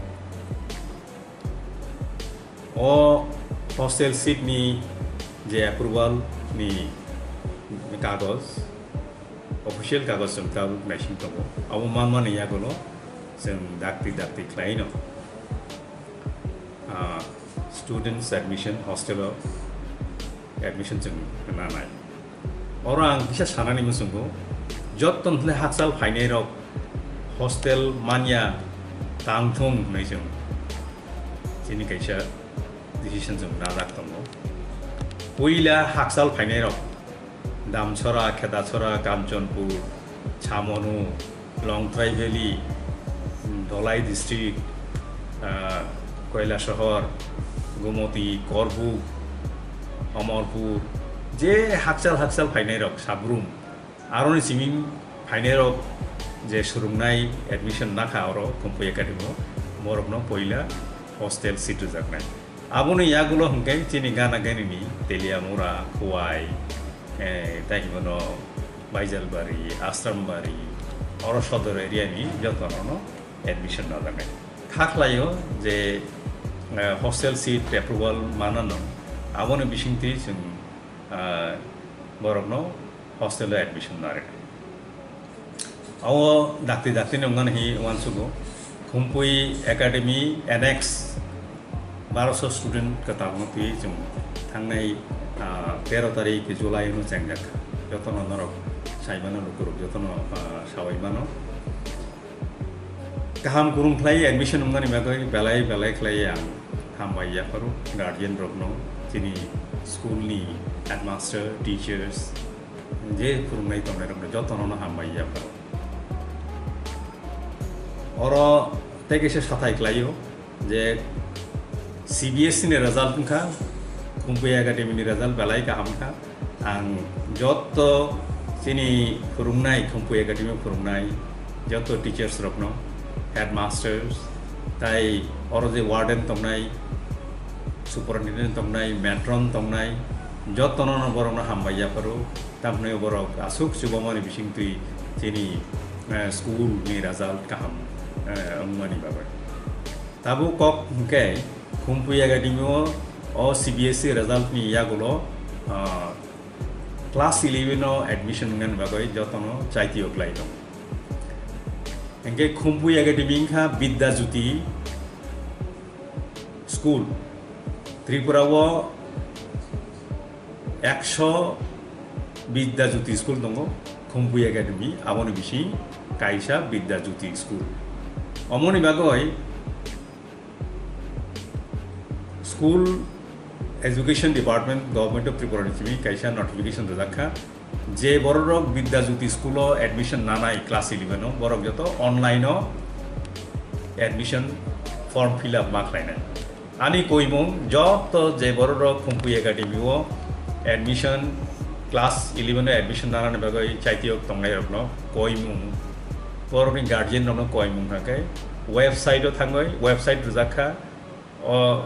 O hostel seat ni je approval ni kagoj, official kagoj chwng tabuk naising tongo. Abo manmani yagulo chwng dakti dakti khlaino, ah, students admission hostel o admission chwng nanai. Oro ang kisa sanani muchungo, jotton hwnle hakchal phainai rok hostel manya tang thung hwnwi chwng chini kaisa decision chwng najak tongo. Puila hakchal phainai rok Damchora, Khetachora, Kanchanpur, Chamonu, Longtrai Valley, Dholai District, ah, Koilasohor, Gumoti, Korbuk, Omorpur, je hakchal hakchal phainairok Sabrum, aroni simi phainairok je swrwngnai admission nakha oro Khumpui Academy o, borokno poila hostel seat rwjaknai. Aboni yagulo hwnkhe chini gana ganini Teliamura, Khowai, eh, tei hwnkheno Baijalbari, Ashrambari, oro sodor area ni jotono admission rwjaknai. Kha khlaio je, eh, hostel seat approval manano, aboni bisingtwi chwng, ah, borokno hostel o admission narwkha. Abo dakti dakti ni wngmani hi uansugo. Khumpui Academy annex baroso student kwtalno twi chwng thangnai, ah, tero tarik July no chengjak. Jotono norok saimano lukurok jotono, ah, sawi mano. Kaham kurung khlai admission wngmani bagwi belai belai khlai ang hambai yapharo guardian rokno, chini school ni headmaster, teachers, je phwrwngnai tongnai rokno jotono no hambai yapharo. Oro tei kaisa sathai khlaio je C B S E ni result wngkha, Khumpui Academy ni result belai kaham wngkha. Ang jotto chini phwrwngnai, Khumpui Academy phwrwngnai jotto teachers rokno, headmasters, tai oro je warden tongnai, superintendent tongnai, matron tongnai, jottono no borokno hambai yapharo. Tamhwnwi borok aswk chubamani bisingtwi chini, eh, school ni result kaham, eh, wngmani bagwi. Tabuk kok hwnkhe Khumpui Academy o, o C B S E result ni yagulo, ah, class eleven o admission wngnani bagwi jotono chaitio khlai tongo. Hwnkhe Khumpui Academy wngkha Bidya Jyoti school. Tripura o ekso Bidya Jyoti school tongo, Khumpui Academy aboni bising kaisa Bidya Jyoti school. Omoni bagwi School Education Department, Government of Tripura ni simi kaisa notification rwjak kha, je bororok Bidya Jyoti school o admission nanai class eleven o, borok joto online o admission form fill up ma khlainai. Ani koimung joto je bororok Khumpui Academy o admission, class eleven o admission nanani bagwi chaitiyok tongnairokno koimung, borokni guardian rokno koimung hwnkhe website o thangwi, website rwjak kha, o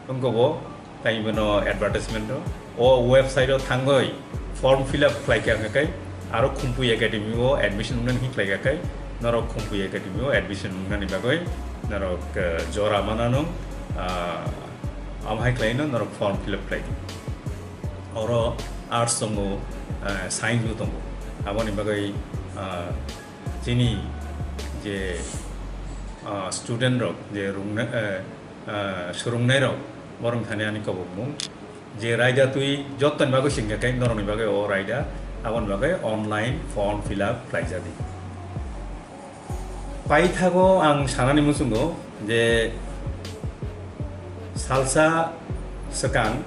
wngkha bo tei bono advertisement o, o website o thangwi form fill up khlai kha hwnkhe aro Khumpui Academy o admission wngnani hwn khlai kha khe norok Khumpui Academy o admission wngnani bagwi norok, eh, jora mananw, ah, amo hai khlaino norok form fill up khlai di. Oro arts tongo, eh, science bo tongo. Aboni bagwi, ah, chini je, ah, student rok je rungna-, eh, ah, swrwngnairok, borok thani ani kobokmung. Je raida twi jottoni bagwi singkha khe norokni bagwi o raida, aboni bagwi online form fill up khlaijadi. Paithago ang sanani muchungo je salsa swkang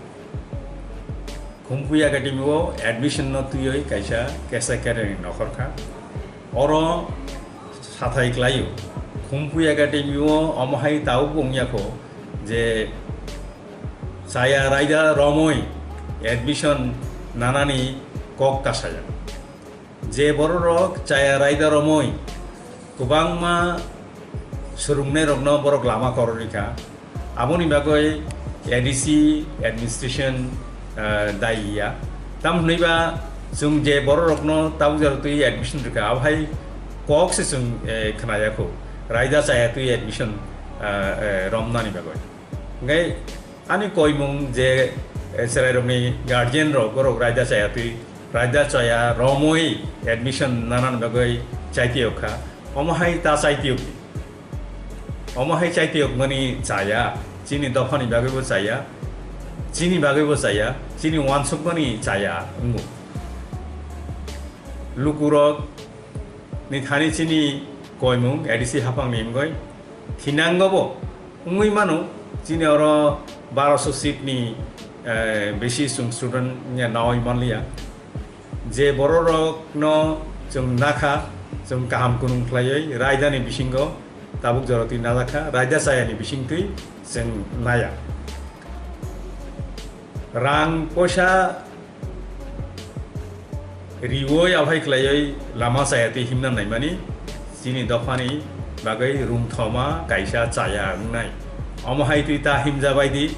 Khumpui Academy o admission no twiwi kaisa kesa kereni nokhor kha. Oro sathai klaio. Khumpui Academy o omo hai tabuk wngya kho je chaya raida romwi admission nanani kok kasaya. Je bororok chaya raida romwi kwbangma swrwngnairokno borok lama kororwi kha. Aboni bagwi A D C administration, ah, dayi ya. Tam hwnwi ba chwng je bororokno tabuk jora twi admission rwkha, abo hai kok se chwng, eh, khnaya kho. Raida chaya twi admission, ah, eh, romnani bagwi. Hwnkhe ani koimung je, eh, chwrairokni guardian rok, borok raida chaya twi, raida chaya romwi admission nanani bagwi chaitiyok kha. Omo hai ta chaitiyok di. Omo hai chaitiyokmani chaya, chini dophani bagwibo chaya, chini bagwibo chaya, chini uansukmani chaya wngo. Lukurok ni thani chini koimung A D C haphangni wngwi thinangobo wngwi mano, chini oro baroso seat ni, eh, besi chwng student wngya nawi manliya. Je bororokno chwng nakha, chwng kaham kunung khlaiwi raidani bisingo tabuk jora twi najak kha, raida chayani bisingtwi chwng naya. Rang poisa riwi aphai khlaiwi lama chaya twi himna naimani chini dophani bagwi rungthoma kaisa chaya wngnai. Omo hai twi ta himja bai di,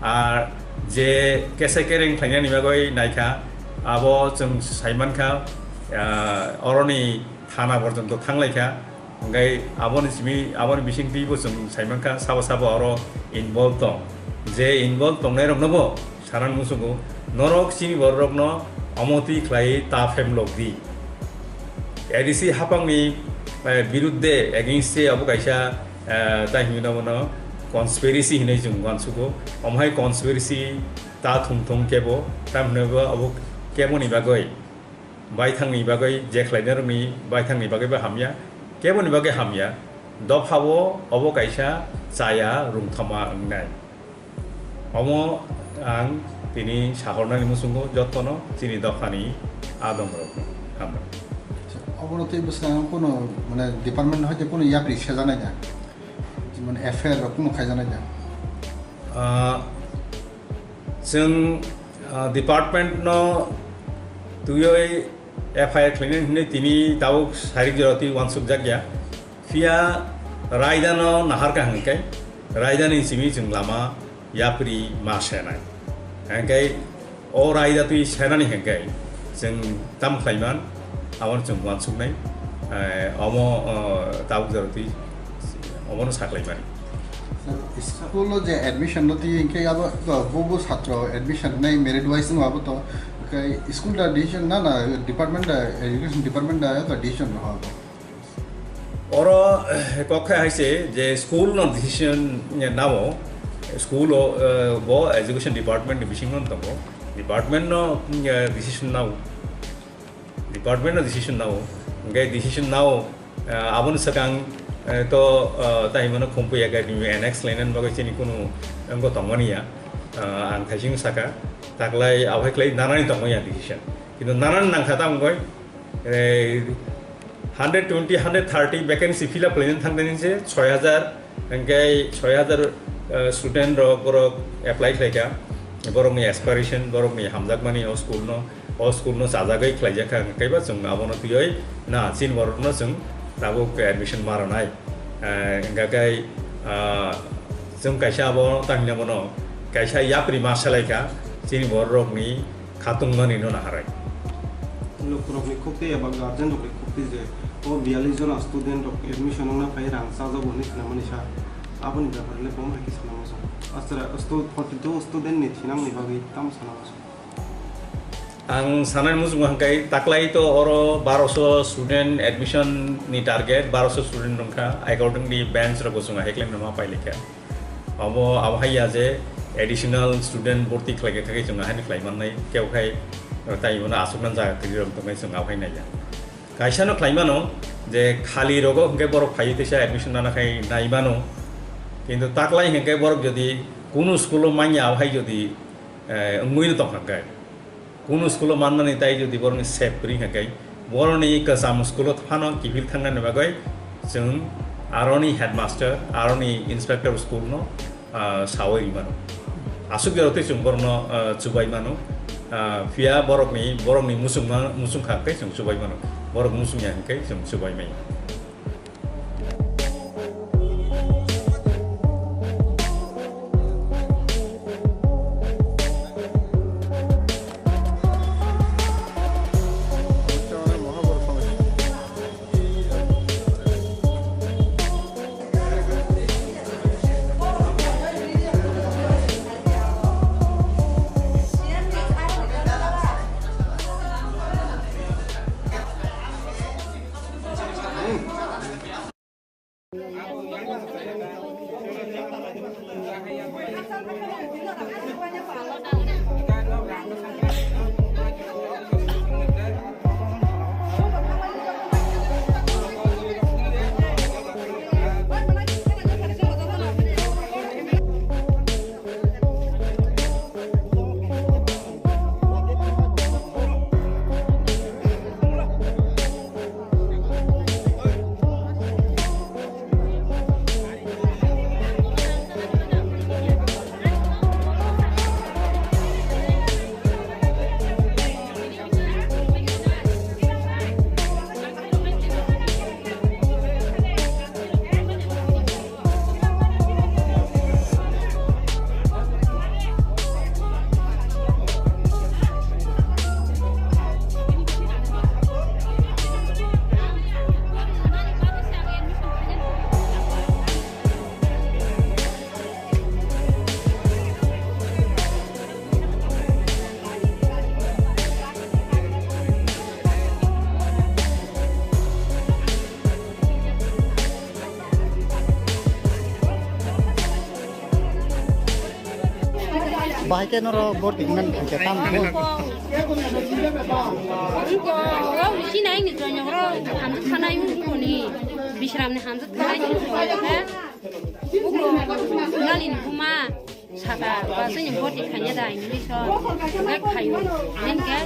ar je kesa kereng khlainani bagwi naikha, abo chwng saimankha, ah, oroni thana porjonto thanglaikha. Hingke aboni simi, aboni bisingtwi bo chwng saimankha, sabo sabo oro involve tong. Je involve tongnairokno bo sanani muchungo, norok chini bororokno omo twi khlai ta phemlok di. A D C hapangni, eh, birudde, against se abo kaisa, eh, ta hinwi nabo no conspiracy hinwi chwng uansugo. Omo hai conspiracy ta thung thung kebo, ta hinwi bo abo keboni bagwi. Baithangni bagwi je khlainarokni baithangni bagwibo hamya, keboni bagwi hamya, dophao obo kaisa chaya rungthoma wngnai. Omo ang tini sahornani muchungo jotono chini dophani adongrokno hambai. Obono tei bwskango kunu, mane, department hoite kunu yapri sejanai da? Mane, F I R rok kunu khaijanai da? Ah, Chwng, ah, department no twiwi F I R khlainani hinwi tini tabuk sarik jora twi uansukjak ya. Phiya raida no nahar kha hwnkhe raida ni simi chwng lama yapri ma senai. Hwnkhe o raida twi senani hwnkhe chwng tam khlaiman, abono chwng uansuknai, eh, omo, eh, tabuk jora twi omono saklaimani. School o je admission no twi hwnkhe abo to bubu satro admission nai merit wise no abo to, hwnkhe school da decision na, na department da, education department da to decision no abo. Oro, eh, kok khe hai se je school no decision, eh, nao, school o, eh, bo education department ni bisingo tongo, department no, eh, decision nao. Department no decision nao, hwnkhe decision nao, ah, aboni swkang, eh, to, ah, tai hwnmano khumpui ya gari ni annex lainani bagwi chini kunu wngbo tongmani ya. Ah, ang thaising saka, taklai abohai khlai nanani tongmani ya decision. Kintu nanani nangkha tamo wngoi, eh, hundred twenty, hundred thirty vacancy fill up lainani thangdani se soi hajar, hwnkhe soi hajar, eh, student rok borok apply khlaikha, borokni aspiration, borokni hamjakmani o school no, o school no chajagwi khlaijakha, hwnkhe ba chwng abono twiwi na chini borokno chwng tabuk admission ma rwnai. Eh, hwnkhe, ah, chwng kaisa abo tamhinai bono kaisa yapri ma salaikha chini borokni khatungmani no naharai. Lukurokni khukti eba guardian rokni khukti je o biyallis jona student rok admission wngna phai rang chajago hinwi khnamani sa, aboni bepar le bo hai khe sana muchung. Aswra stu-, forty two student ni thinangni bagwi tamo sana muchung. Ang sanani muchungo hwnkhe taklai to oro baroso student admission ni target, baroso student wngkha, accordingly bench rok bo chwng hai khlai ma pailika. Abo, abo hai ya je additional student borti khlai kha khe chwng ahai ni khlai mannai, kebo khai tai bono aswk nang jaga kwrwi rok tongwi chwng abo hai nai ya. Kaisa no khlai mano je khali rogo hwnkhe borok phaiwi teisa admission nana khai nai mano, kintu taklai hwnkhe borok jodi kunu school o manya abo hai jodi, eh, wngwi no tong kha khe, kunu school o manmani tai jodi borokni sep kwrwi hwnkhe, borokni kwcham school o phano kiphil thangnani bagwi chwng aroni headmaster, aroni inspector school no, ah, sawi rwi mano. Aswk jora twi chwng borokno, ah, chubai mano. Ah, phiya borokni, borokni muchungma, muchung kha khe chwng chubai mano. Borok muchung ya hwnkhe chwng chubai maya. Bahai khe norok borti hwnna thangkhe tam khe. Wngko, wngko, wngko, sinai ni joinok rok hamjak thanai wngkoni, Bisramni hamjak thanai wngkoni khe, wngko, nalini buma saka, ba chini borti khaina da English o, hwnkhe khaio, hwnkhe,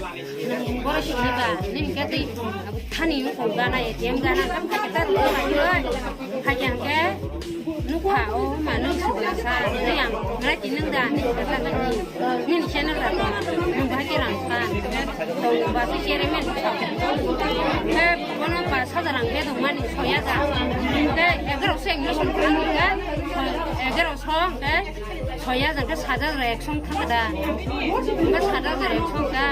Borok siniba, nini khe tei thani wngkha gana, A T M gana, tam kha khe ta rwkha khe, hakhe hwnkhe nukha, o ma nwng sibla sa, tei ang gana tini nwng da, nini khe ta nini, nini channel da tong, nwng bahai khe rang sa, tong ba se chairman sa. Khe bono pas hajar ang bedong mani soi hajar. Khe egaroso admission kha khe, egaroso khe, Soi hajar khe sat hajar ekso thang da. Hwnba sat hajar ekso khe.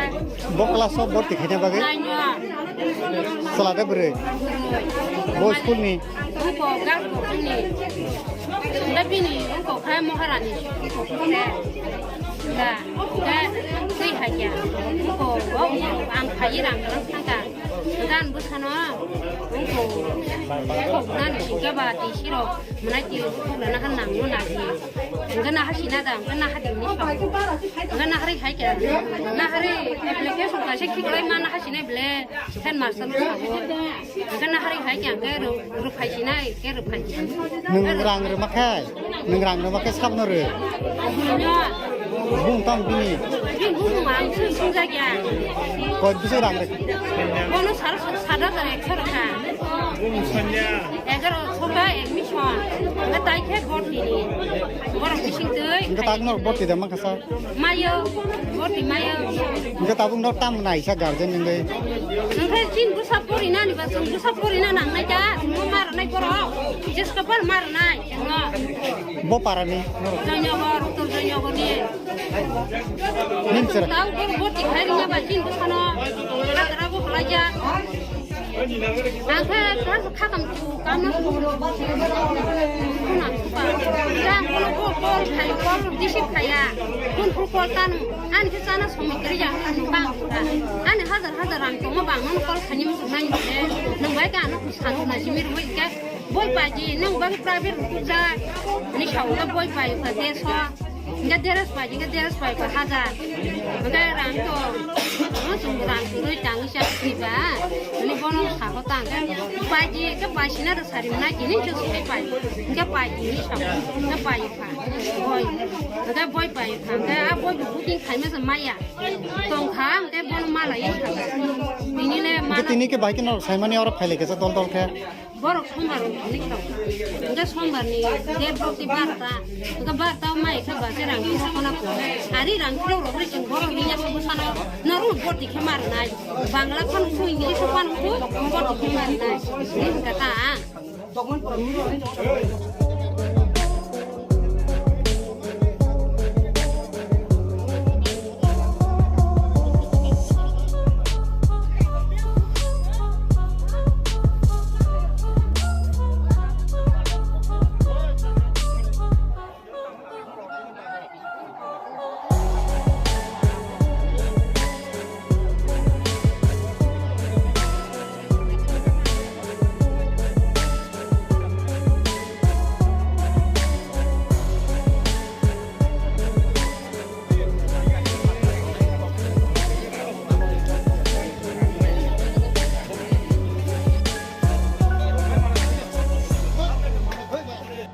Bo class o borti khaina bagwi? Nine o. Chwla de bwrwi? Bo school ni? Wngkha girls boarding ni. Hwnba bini wngkha khe Maharani school khe. Da, da, twi hai khe. Wngkha bo ang phai rang rang thang kha. Gan bwsano wngkha. Wngkha nani singkhe ba twi sirok. Mwnai twi bukrana kha nangno nadi. Hwnkhe naha sina da, hwnkhe naha di hwnwi sa. Hwnkhe naharwi hai khe, naharwi application kaisa khiklai ma naha sinai ble, headmaster no sabo. Hwnkhe naharwi hai khe, hwnkhe rw-, rwphai sinai, khe rwphai sinai. Nwng rang rwma khe, nwng rang rwma khe sabno rw. Buino. Bung tong bini. Bini bung ang sung sung jagya. Koi bwswk rang rw? Bono sar sat hajar ekso rwkha. Egaroso ba admission. Hwnkhe tai khe borti ni. Borok bising twi. Hwnkhe tabuk no borti da mankha sa? Mayo. Borti mayo. Hwnkhe tabuk no tam naisa guardian ni bai? Hwnkhe chini bwsa pori nani ba chwng bwsa pori na nang nai da. Chwngno mar nai borok. Jesko pal mar nai. Chwngno. Bo para ni? Joynagar, Uttor Joynagar ni. Nim sir. Tau borok borti khai ringya ba chini bwsano. Hagra bo khlai jak. Ang khe kha-, khakam tu, kam na tu. Khuna tu pa. Jang kono ko call khai, call receive khaya. Kun ku call tanu. Ani khe chana somoi kwrwi ya, ani bang kha. Ani hajar hajar rang tongma bang nono call khaini muchung nai ni khe. Nwng bai khe ano sanu na simi rwui khe. Boi paji, nwng bai private rwkuk ja. Ni sao khe boi pai kha de so. Hingke dress pai, hingke dress pai pa hajar. Hingke rang to, no, chwng rang kwrwi tangwi chak si ba. Ani bono sabo tang khe. Pai di, khe pai sina rw sari mwnai, tini khe sai pai. Hingke pai di, ni sabo. Hingke pai pha. Boi. Hingke boi pai pha. Hingke a boi bo booking khaima se maya. Tong kha, hingke bono mala ye kha. Tini le mala. Hingke tini khe bai khe norok saimani oro phailai khe sa dol dol khe. Borok sombar ni tong. Hingke sombar ni date borok tei barta. Hingke barta mai khe ba se rang tiro khona ko. Ari rang tiro rok ri chwng borok ni ya sobo sano. Norok borti khe mar nai. Bangla phano thu, English phano thu, borti khe mar nai. Ni hingka ta.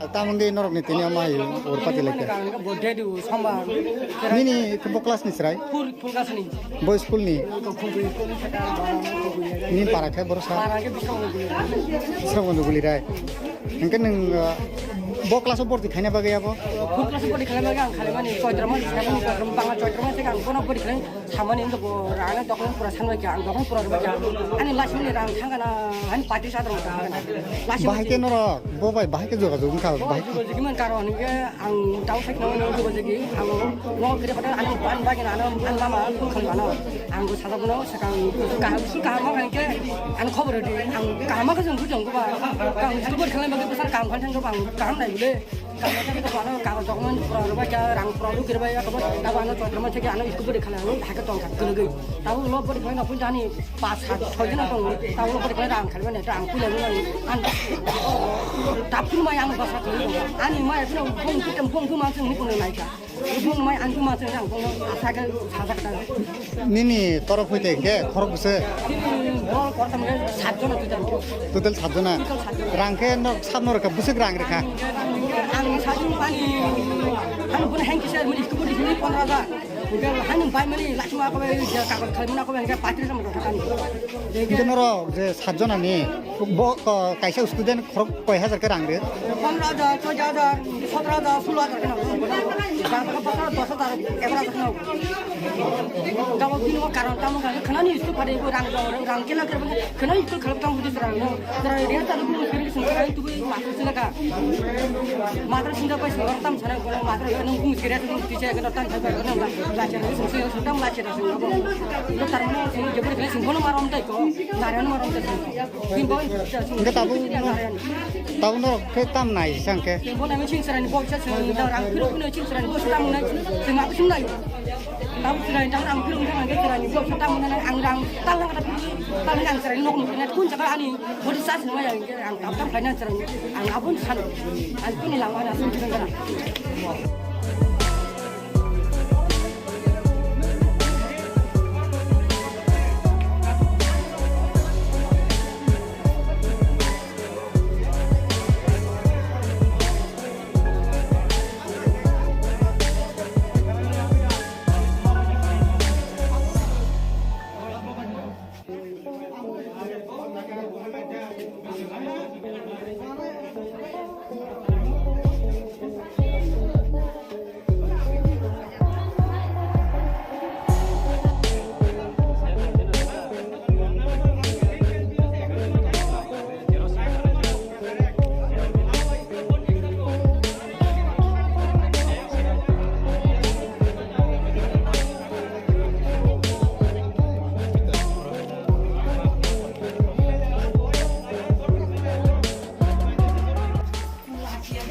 Tamoni norokni tini omo hai urpati lai kha. Ang bo dedu sombar. Nini khe bo class ni chwrai? Full, full class ni. Bo school ni? Nini para khe borok sa? Para khe Bisramganj guli. Bisramganj guli rai. Hingke nwng, uh, bo class o borti khaina bagwi abo? Full class o borti khaina bagwi ang khalimani Choitra mas, Choitra mas, Bangla Choitra mas theke ang bono borti khaina. Samani wngkha bo rana dokon pura sanbai kha, ang dokon pura rwbai kha. Ani last minute rang thangkha na, ani party sa rong thangkha na. Last minute. Bahai khe norok, bo bai bahai khe jogajog wngkha, bo bahai khe. Jogajog wngkha karon hwnkhe ang tau sai khna wngkha jogajog, ang no kre kota ani ban bai khe na, ano, ani mama phone khalba no. Ang bo sajak no, sakang kaham, kaham ma khe, ang khobor di, ang kaham ma khe jong bujong ba. Ang school bor khalai bagwi bwsar kaham khan thang ba, ang kaham nai bole. Kaisa kaisa ano kago document pura rwbai kha, rang pura rw kirbai kha, tabo ano Choitra mas theke ano school bwrwi khalai ang hai khe tong kha kwrwgwi. Tabo ulo bwrwi khalai no phun jani pas sat soi jona tongo, tabo ulo bwrwi khalai rang khalai mani, rang pulai mani, an tap phun mai ang basa kwrwi tongo. Ani mai phun bong kitam bong bong ma chwng ni phun nai kha. Bumung mai ang tuma se ang kono asa ke sajak ta. Nini torof hoite hingke khorok bwswk? Bol kortam ke sat jona total. Total sat jona. Total sat jona. Rang khe nok sab no rwkha, bwswk rang rwkha? Ang sajung pani, ang pun hang kisa muni kubu di sini pondro hajar. Hingke hang bai mani lachima ko bai ja kakol khai muna ko bai hingke patris jona rwkha ani. Hingke norok je sat jona ni bo ko kaisa student khorok koi hajar khe rang rw? Pondro hajar, choi hajar, sotro hajar, sulo hajar khe nang. Bang bang bang dos hajar, egaro hajar khe nang. Gabo bini o karon tamo khe khwnani school phade bo rang rang rang khe lang khe khwnani school khalap tamo bujui rang no. Jara area ta bu khe sung khe tu ma sung ka. Matra sung da pai sung tam sana ko matra nang bu khe tu ti che ko tam thai ko nang la che sung sung tam la che sung. Lo tar mo sung je bo khe sung bo marom tai ko. Narayan marom tai sung. Hingke tabuk, tabuk norok khe tam nai sang khe. Bo nang ching srani bo cha sung da rang phiro phiro ching srani bo tam nai sung ma sung nai. Tabuk srani tam rang phiro phiro nang srani bo tam nai ang rang tal nang ta tal nang srani nok nang kun cha ani bodi sa sung ma yang ang tam tam khai nang srani ang abun san ang kuni lang ma na sung sung.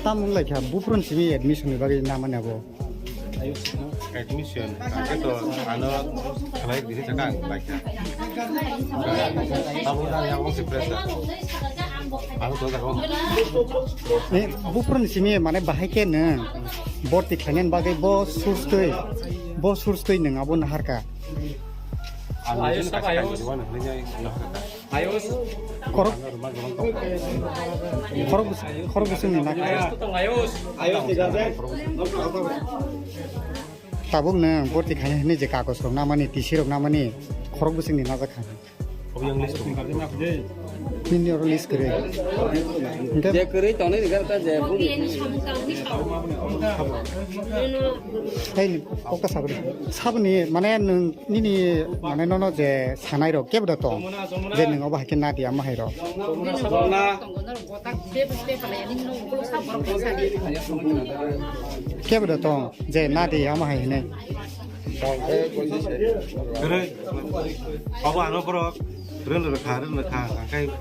Tam wng lai kha, buphuru ni simi admission ni bagwi namani abo. Admission, hwnkhe to ano khlai bini saka ang lai kha. Abo da yang wng si pressure. Ano to da wng. Eh, buphuru ni simi mane bahai khe nwng borti khlainani bagwi bo source twi, bo source twi nwng abo naharka. Ang nijini kaisa kaisa jibo nang nini nahar kha. Khorok, khorok bwswk, khorok bwswk ni na kha. Tabuk nwng borti khainai hinwi je kagoj rok namani, T C rok namani, khorok bwswk ni najak kha. Nini oro list kwrwi. Hingke je kwrwi tongnai ni gana ta je bumung. Hei, kokta sabri. Sabni, mane, nwng Nini mane nono je sanai rok kebo da tong je nwng obo hai khe nadia ma hai rok. Kebo da tong je nadia ma hai hinwi. Kwrwi. Obo ano borok rwng rwkha, rwng rwkha, hwnkhe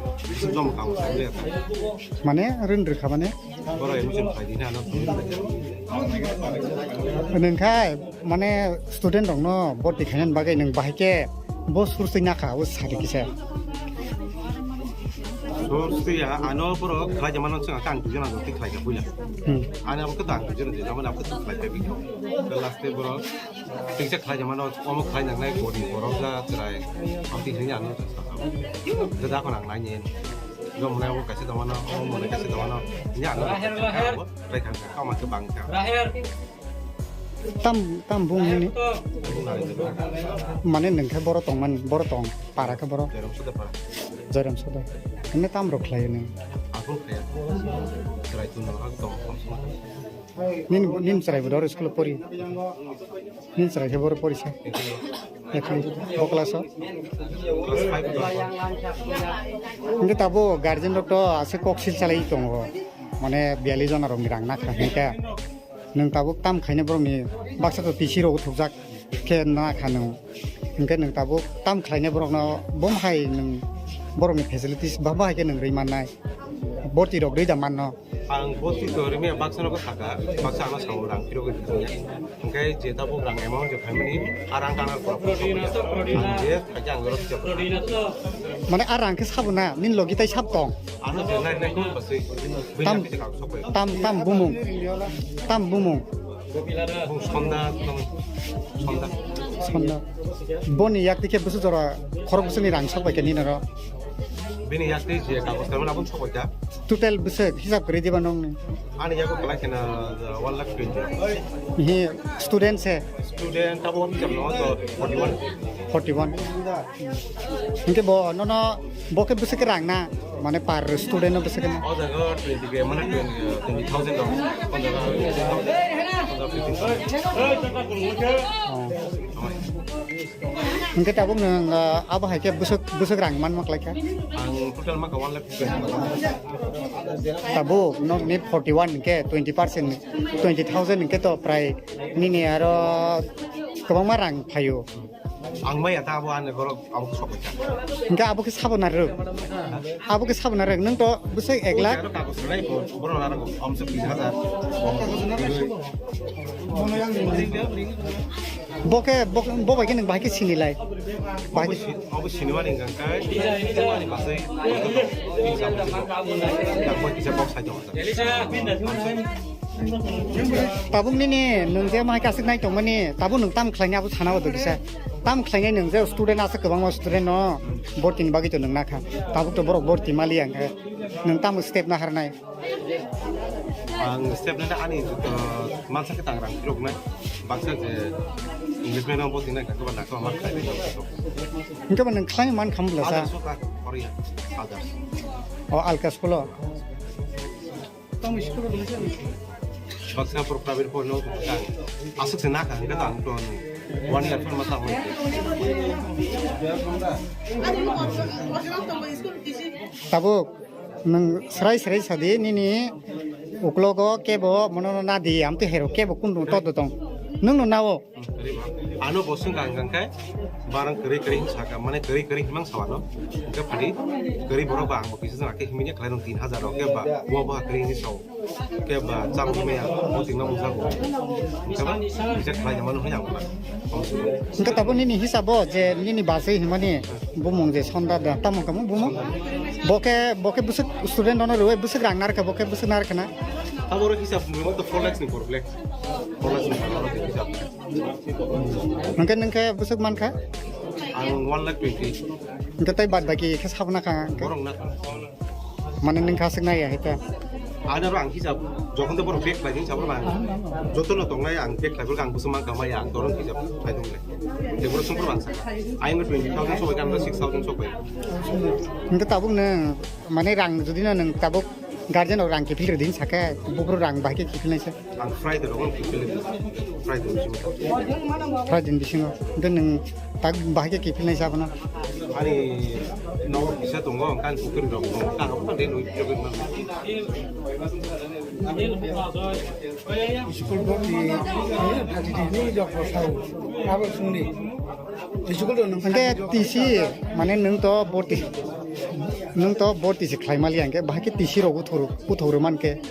jom kamo sanle. Mane rwng rwkha mane? Borok admission khlai di na, ano. Nwng khai mane student rokno borti khainani bagwi nwng bahai khe bo source twi nakha, abo sadi kisa. Source twi ya, ano borok khlai jama no chwng khe ang duijon ang twi khlai kha puila. Hmm. Ani abo khe ang duijon je, abo khe khlai kha bini. Last twi borok twi kisa khlai jama no, omo khlai nangnai body borok ja chwrai. Ang twi khlai ano. Jada khon ang nai ni. Jom mwnai abo kaisa tongmano, omo mwnai kaisa tongmano. Ini ano. Try kha, kama khe bang kha. Tam, tam bung hini. Mane nwng khe boro tongman, boro tong, para khe boro. Joram Soda para. Joram Soda. Hini tam rok khlai nw. Aphuru khlai. Chwrai tun no hak tong. Nin, nin chwrai bo dor school pori. Nin chwrai khe boro pori sa. Ekli, bo class o. Hingke tabo guardian rok to ase kok sil chalai tongo. Mane biyali jona rok ni rang nakha hingke. Nwng tabuk tam khaina borok ni baksa to T C rok thukjak khe nakha nwng. Hingke nwng tabuk tam khlaina borok no bom hai nwng borok ni facilities ba bahai khe nwng rwi mannai. Borti rok rwi da manno. Ang borti to rimi baksa no saka, baksa ano sao rang phiro gwi thangya. Hingke je tabuk rang amount je phaimani, a rang tangna pura pura. Ang je khaja ang rok je. Mane a rang khe sabo na, nin logi tai sab tong. Ano je nai nai kun basui. Tam, tam, tam bumung. Tam bumung. Bung Sonda, Sonda. Sonda. Boni yak tikhe bwswk jora khorok bwswkni rang sok bai khe nini oro? Bini yak twi je kagoj kaiman abo sok bai kha. Total bwswk hisab kwrwi diba nongni? Ani yago kwlai kheno one lakh twenty. He, student se? Student abo hijab no to forty one. Forty one. Hinkhe bo nono, bo khe bwswk khe rang na, mane per student no bwswk khe na? O jaga twenty ke, mane twenty, twenty thousand dong. O jaga fifteen thousand, o jaga fifteen thousand. Oh. Hinkhe tabuk nwng, ah, abo hai khe bwswk, bwswk rang man ma klai kha? Ang total ma kha one lakh twenty. Tabuk nokni forty one hinkhe twenty percent, twenty thousand hinkhe to prai nini aro kwbangma rang phaio. Ang maya ta abo ani borok abo sok kha. Hinkhe abo khe sabo narwk. Abo khe sabo narwk. Nwng to bwswk ek lakh. Abo kagoj rwnai bo, borok narwk, amsuk tris hajar. Bo khe, bo, bo bai khe nwng bahai khe sinilai. Bahai khe si-, abo sinimani hwnkha khe, ani basai, ang bai kisa kok sai tongo. Tabuk nini nwng je mahai kasik nai tongmani, tabuk nwng tam khlaini abo sana wado kisa. Tam khlainai nwng je student asa kwbangma student no bortini bagwi to nwng nakha. Tabuk to borok borti mali ang khe. Nwng tamo step na harnai? Ang step na ani, uh, mansa khe tangrang phirok nai. Bangsa je English medium bo tinai ka ba nakha ma khai. Hinkhe ba nwng khlai man kham bla sa? Others ka Korea. Others. O alka school o. Baksa pro private po no ka. Asuk se na ka, ka ta ang ton one year ma ta hoi. Tabuk nwng srai srai sadi nini uklogo kebo mono na di, amtwi hero kebo kunu to tong. Nwng no nao. Ano bo swngkha ang khe barang kwrwi kwrwi hinwi sakha, mane kwrwi kwrwi hinmang sawano. Hwnkhe phadi kwrwi borok ba ang bo kisa jora khe himya khlai rw tin hajar rok khe ba bo bo kwrwi hinwi sao. Khe ba chang himya bo tingna mungsa bo. Hwnkhe ba kisa khlai mano hwnwi ang bo. Hwnkhe tabuk nini hisabo je nini bachwi himani bumung je Sonda da tamo kamo bumung. Bo khe, bo khe bwswk student ono rwui bwswk rang narwkha, bo khe bwswk narwkha na? Abo ro hisab mung to four lakhs ni four lakhs. Four lakhs ni four lakhs hisab. Hwnkhe nwng khe bwswk mankha? Ang one lakh twenty. Hwnkhe tei bad baki khe sabna kha hwnkhe? Borok na. Mane nwng kha swk nai ya hita? Ano ro ang hisab, jokhon to borok bag khlai sabo bang. Joto no tongnai ang bag khlai ang bwswk mankha maya ang dorong hisab khlai tongnai. Tei borok songkor bang sa. Ayang twenty thousand sobai kan six thousand sobai. Hwnkhe tabuk nwng mane rang jodi no nwng tabuk guardian rok rang kiphil rwdi sakhe buphuru rang bahai khe kiphil naisa. Ang Friday rogo kiphil Friday bisingo. Friday bisingo. Hwnkhe nwng tak bahai khe kiphil naisa abono. Ani nogo kisa tongo, ang kan pukri rok tongo. Ang apa de nui jogi man. School bhorti, eh, thirty ni jok bosau. Abo sungni. School do nung. Hwnkhe T C, mane nwng to bhorti, nwng to bhorti se khlai mali hwnkhe, bahai khe T C rok uthuru, uthuru man khe.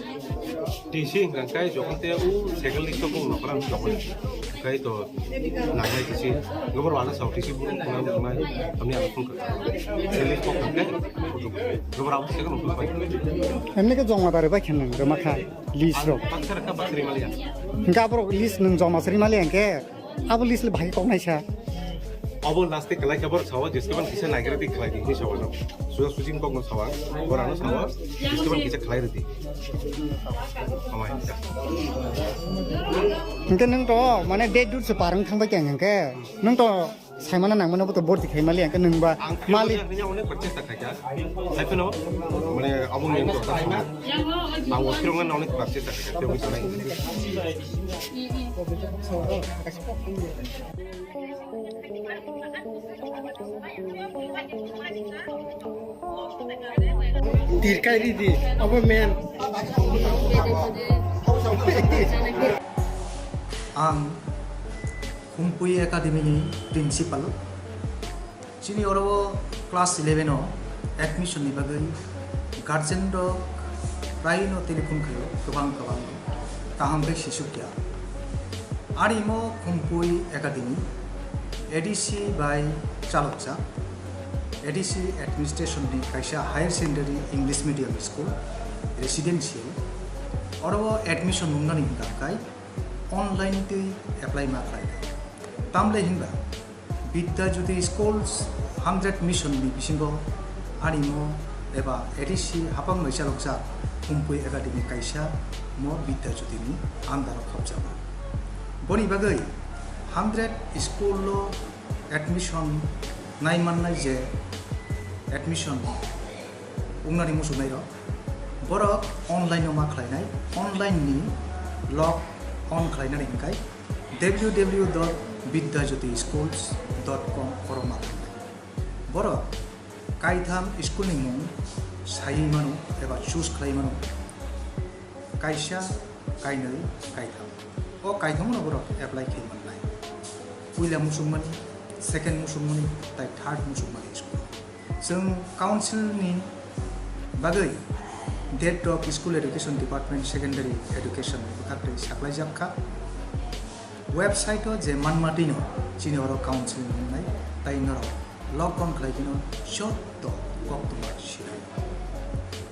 T C hwnkha khe jokhon te u second list to kok nokra jokhon. Khai to nangnai T C. Gobor wala sao T C buru khuna nangnai. Amni ang phone kha. Second list kok hwnkhe. Gobor abo second phone pai. Emni khe joma dare bai khen nang rwma kha list rok. Baksa rakha baksa rimali ya. Hwnkhe aborok list nwng joma se rimali hwnkhe. Abo list le bahai kok naisa. Abo last te khlai khe borok sawa, jeseban kisa naigra di khlai di hinwi sawa no. Suja suji kok no sawa, borok ano sawa, jeseban kisa khlai rwdi. Amai. Hwnkhe nwng to mane date dut se par wng thang bai khe hwnkhe nwng to saimano nangmano bo to borti khai mali hwnkhe nwng ba ang mali. Khe onek bar chesta khaikha. Hai phano, mane, abo ni ang to ta sima. Ang o phirong na onek bar chesta khaikha, tei onek sanai. Tirkai ridi, abo men. Ang Khumpui Academy ni principal. Chini oro o class eleven o admission ni bagwi guardian rok prai no telephone khaio, kwbang kwbang kaham khe sisuk ya. Ani mo Khumpui Academy A D C bai chalokjak, A D C administration ni kaisa higher secondary English medium school residential. Oro o admission wngnani hwnkha khe online twi apply ma khlainai. Tamle hinba Bidya Jyoti Schools hundred Mission ni bisingo ani mo eba A D C hapang bai chalokjak Humpui Academy kaisa mo Bidya Jyoti ni under o khopjama. Boni bagwi hundred school o admission nai mannai je admission wngnani muchungnairok, borok online-o ma khlainai, online-ni log on khlainani hwnkhe w w w dot bidya jyoti schools dot com oro ma thangnai. Borok kaitham school-ni mung saiwi mano eba choose khlai mano, kaisa, kainwi, kaitham. O kaitham-no borok apply khlai mannai. Puila muchungmani, second muchungmani, tai third muchungmani school. Chwng council ni bagwi Director of School Education Department Secondary Education bwkhaktwi saklaijak kha. Website o je manma twino chini oro council ni wngnai tai norok log on khlai kheno joto koktwma sinai.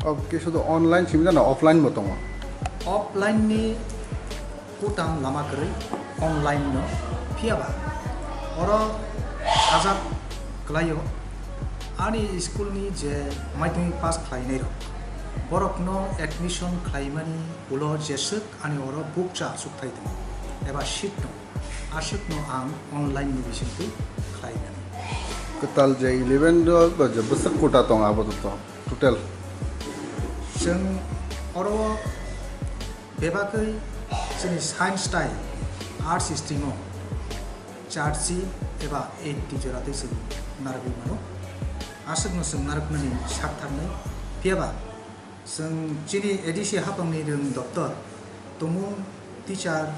Oke, sudu online simi jana offline bo tongo? Offline ni kutang lama kwrwi online no, phiya ba oro sajak kwlaio. Ani school ni je maidhyamik pass khlainai rok, borok no admission khlaimani ulo jeswk ani oro bukcha achuk thai tongo eba seat no, aswk no ang online ni bisingtwi khlainani. Kwtal je eleven o ba je bwswk quota tong abo to total? Chwng oro bebakwi chini science tai arts stream o charchi eba eighty jora twi chwng narwgwi mano. Aswkno chwng narwknani sak thangwi phiya ba chwng chini A D C hapangni rwng doptor tumung teacher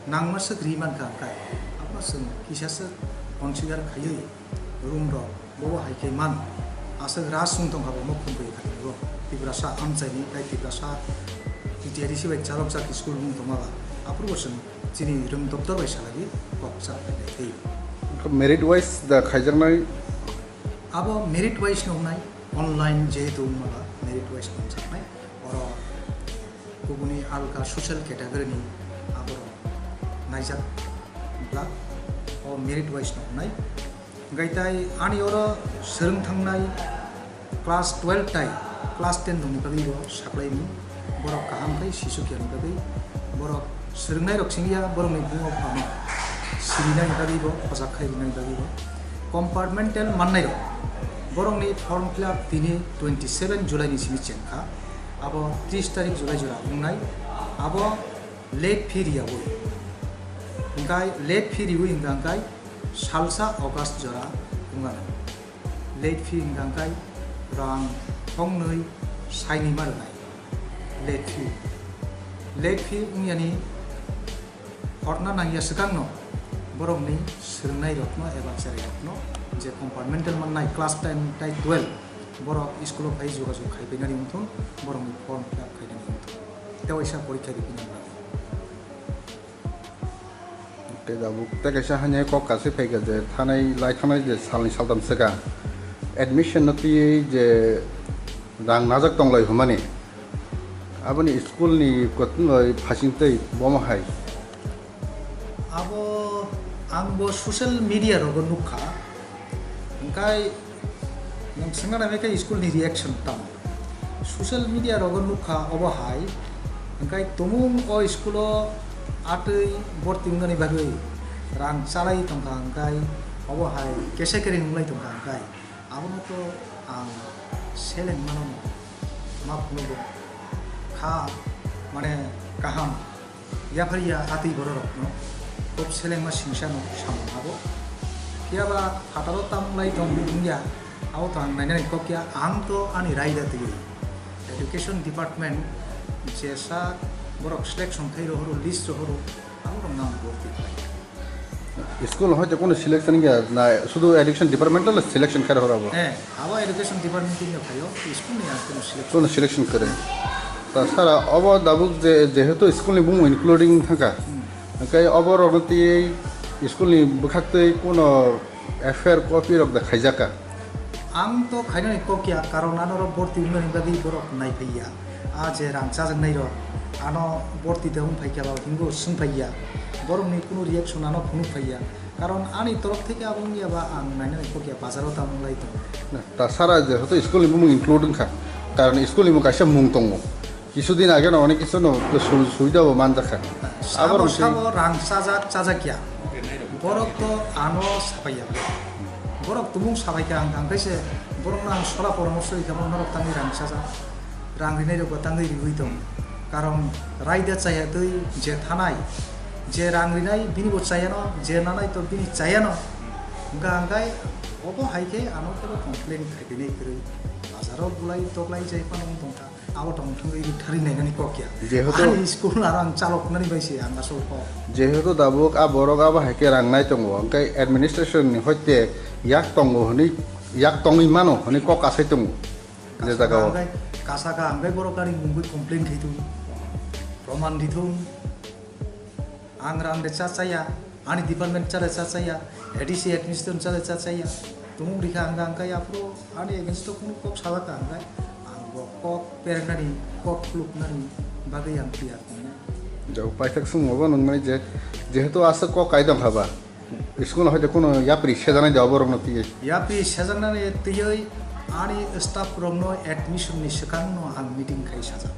nangma swk ri mankha, hwnkhe abono chwng kisasa consider khaiwi room rok bobo hai khe mano. Aswk ras wng tongkha bo mokol bai kha bo Tiprasa amchaini tai Tiprasa T T R D C bai chalokjak school wng tongma ba. Aphuru bo chwng chini rwng doptor bai salaiwi kok cha khainai tei. Merit wise da khaijaknai? Abo merit wise no wngnai, online jehetu wngma ba merit wise no wngjaknai. Oro kubuni alka social category ni aborok naijak bla o merit wise no wngnai. Hwnkhe tai ani oro swrwng thangnai class twelve tai class ten rokni bagwi bo saklaimung. Borok kaham khe sisukya ni bagwi borok swrwngnairok singya borokni buma buphano sirinani bagwi bo, khojak khai rinani bagwi bo. Compartmental mannairok borokni form fill up tini twenty seven July ni simi chengkha, abo tris tarik July jora wngnai. Abo late fee riyawi hwnkhe, late fee riwi hwnkhe salsa August jora wngmano. Late fee hwnkhe rang thongnwi sainwi ma rwnai. Late fee, late fee wngyani horna nangya swkangno borokni swrwngnairokno eba cherairokno je compartmental mannai class ten tai twelve borok school-o phai jogajog khaipainani wngthun, borokni form fill up khainani wngthun, tei waisa porikha ripinani bagwi. Tei tabuk tei kaisa haino kok kasui phaikha je thanai lai thanai je salni saltam swkang admission no twiwi je rang najak tonglai hwnmani, aboni school ni kotoi phasing tei bomo hai. Abo ang bo social media rogo nukha, hwnkhe nwng swngna nai khe school ni reaction tamo? Social media rogo nukha obo hai, hwnkhe tumung o school o atwi borti wngnani bagwi rang chalai tongkha, hwnkhe obo hai kese kere wnglai tongkha, hwnkhe abono to ang seleng mano ma phunukgo kha, mane kaham. Yaphar ya atwi bororokno kok selengma singsa no samung abo. Phiya ba phataro tamung lai tong wngya, abo to ang nainani kok ya, ang to ani raida twiwi education department jesa borok selection khai rohoro, list rohoro, abo rok nang borti khlai. School hoite kono selection ya na, sudu education department lo selection khai rohoro abo? Eh, abo education department ni phaio, school ni ang kono selection. Kono selection kare. Ta sara obo dabuk je, jehetu school ni bumung including thangkha. Hmm. Hwnkhe obo rokno twi school ni bwkhak twi kono F I R copy rok da khaijakha? Ang to khainani kok ya, karon ano rok borti wngnani bagwi borok naiphaiya. A je rang chajaknai rok, Ano borti de wng phaikha ba hingo swng phaiya. Borokni kunu reaction ano phunuk phaiya. Karon ani torof theke abo wngya ba ang nainani kokya bazaro tamung lai tongo. Na, ta sara je hoto school ni bumung include wngkha. Karon school ni bumung kaisa mung tongo. Kisu din age no onek kisu no su-, suida bo manjakha. Sabo, aborok sabo rang chajak, chajakya. Borok to ano sapaiya. Borok tumung sabaikha ang, ang kaise borokno ang sola poramorso rikha, norok tangwi rang chajak. Rang rinai rok bo tangwi riwi tong. Karon raida chaya twi je thanai, je rang rinai bini bo chayano, je nanai to bini chayano. Hwnkha hwnkhe obo hai khe ano kebo complain khaibinai kwrwi. Bazaro bulai toklai jai phano wng tongkha. Abo tong thangwi rwktharwi nainani kok ya. Jehetu ani school aro ang chalok nani bai se ang asol kok. Jehetu tabuk a borok abo hai khe rang nai tongo, hwnkhe administration ni hoite yak tongo hwnwi, yak tongwi mano hwnwi kok asai tongo. Je kasaka jaga o. Hwnkhe, kasaka hwnkhe borok ani mungwi complain khai thung, proman di thung. Ang rang de cha chaya, ani department cha de cha chaya, A D C administration cha de cha chaya. Tumung rikha ang rang kaya pro, ani against to kunu kok sala ka ang kai. Ang bo kok pernani, kok kluknani bagwi ang tiyar tongo. Jao, paithak sung obo nung mani je, jehetu aswk kok kai dong haba. School no hoite kunu yapri sejanai de obo rok no tiyai. Yapri sejanai tiyai, ani staff rok no admission ni swkang no ang meeting khai sajak.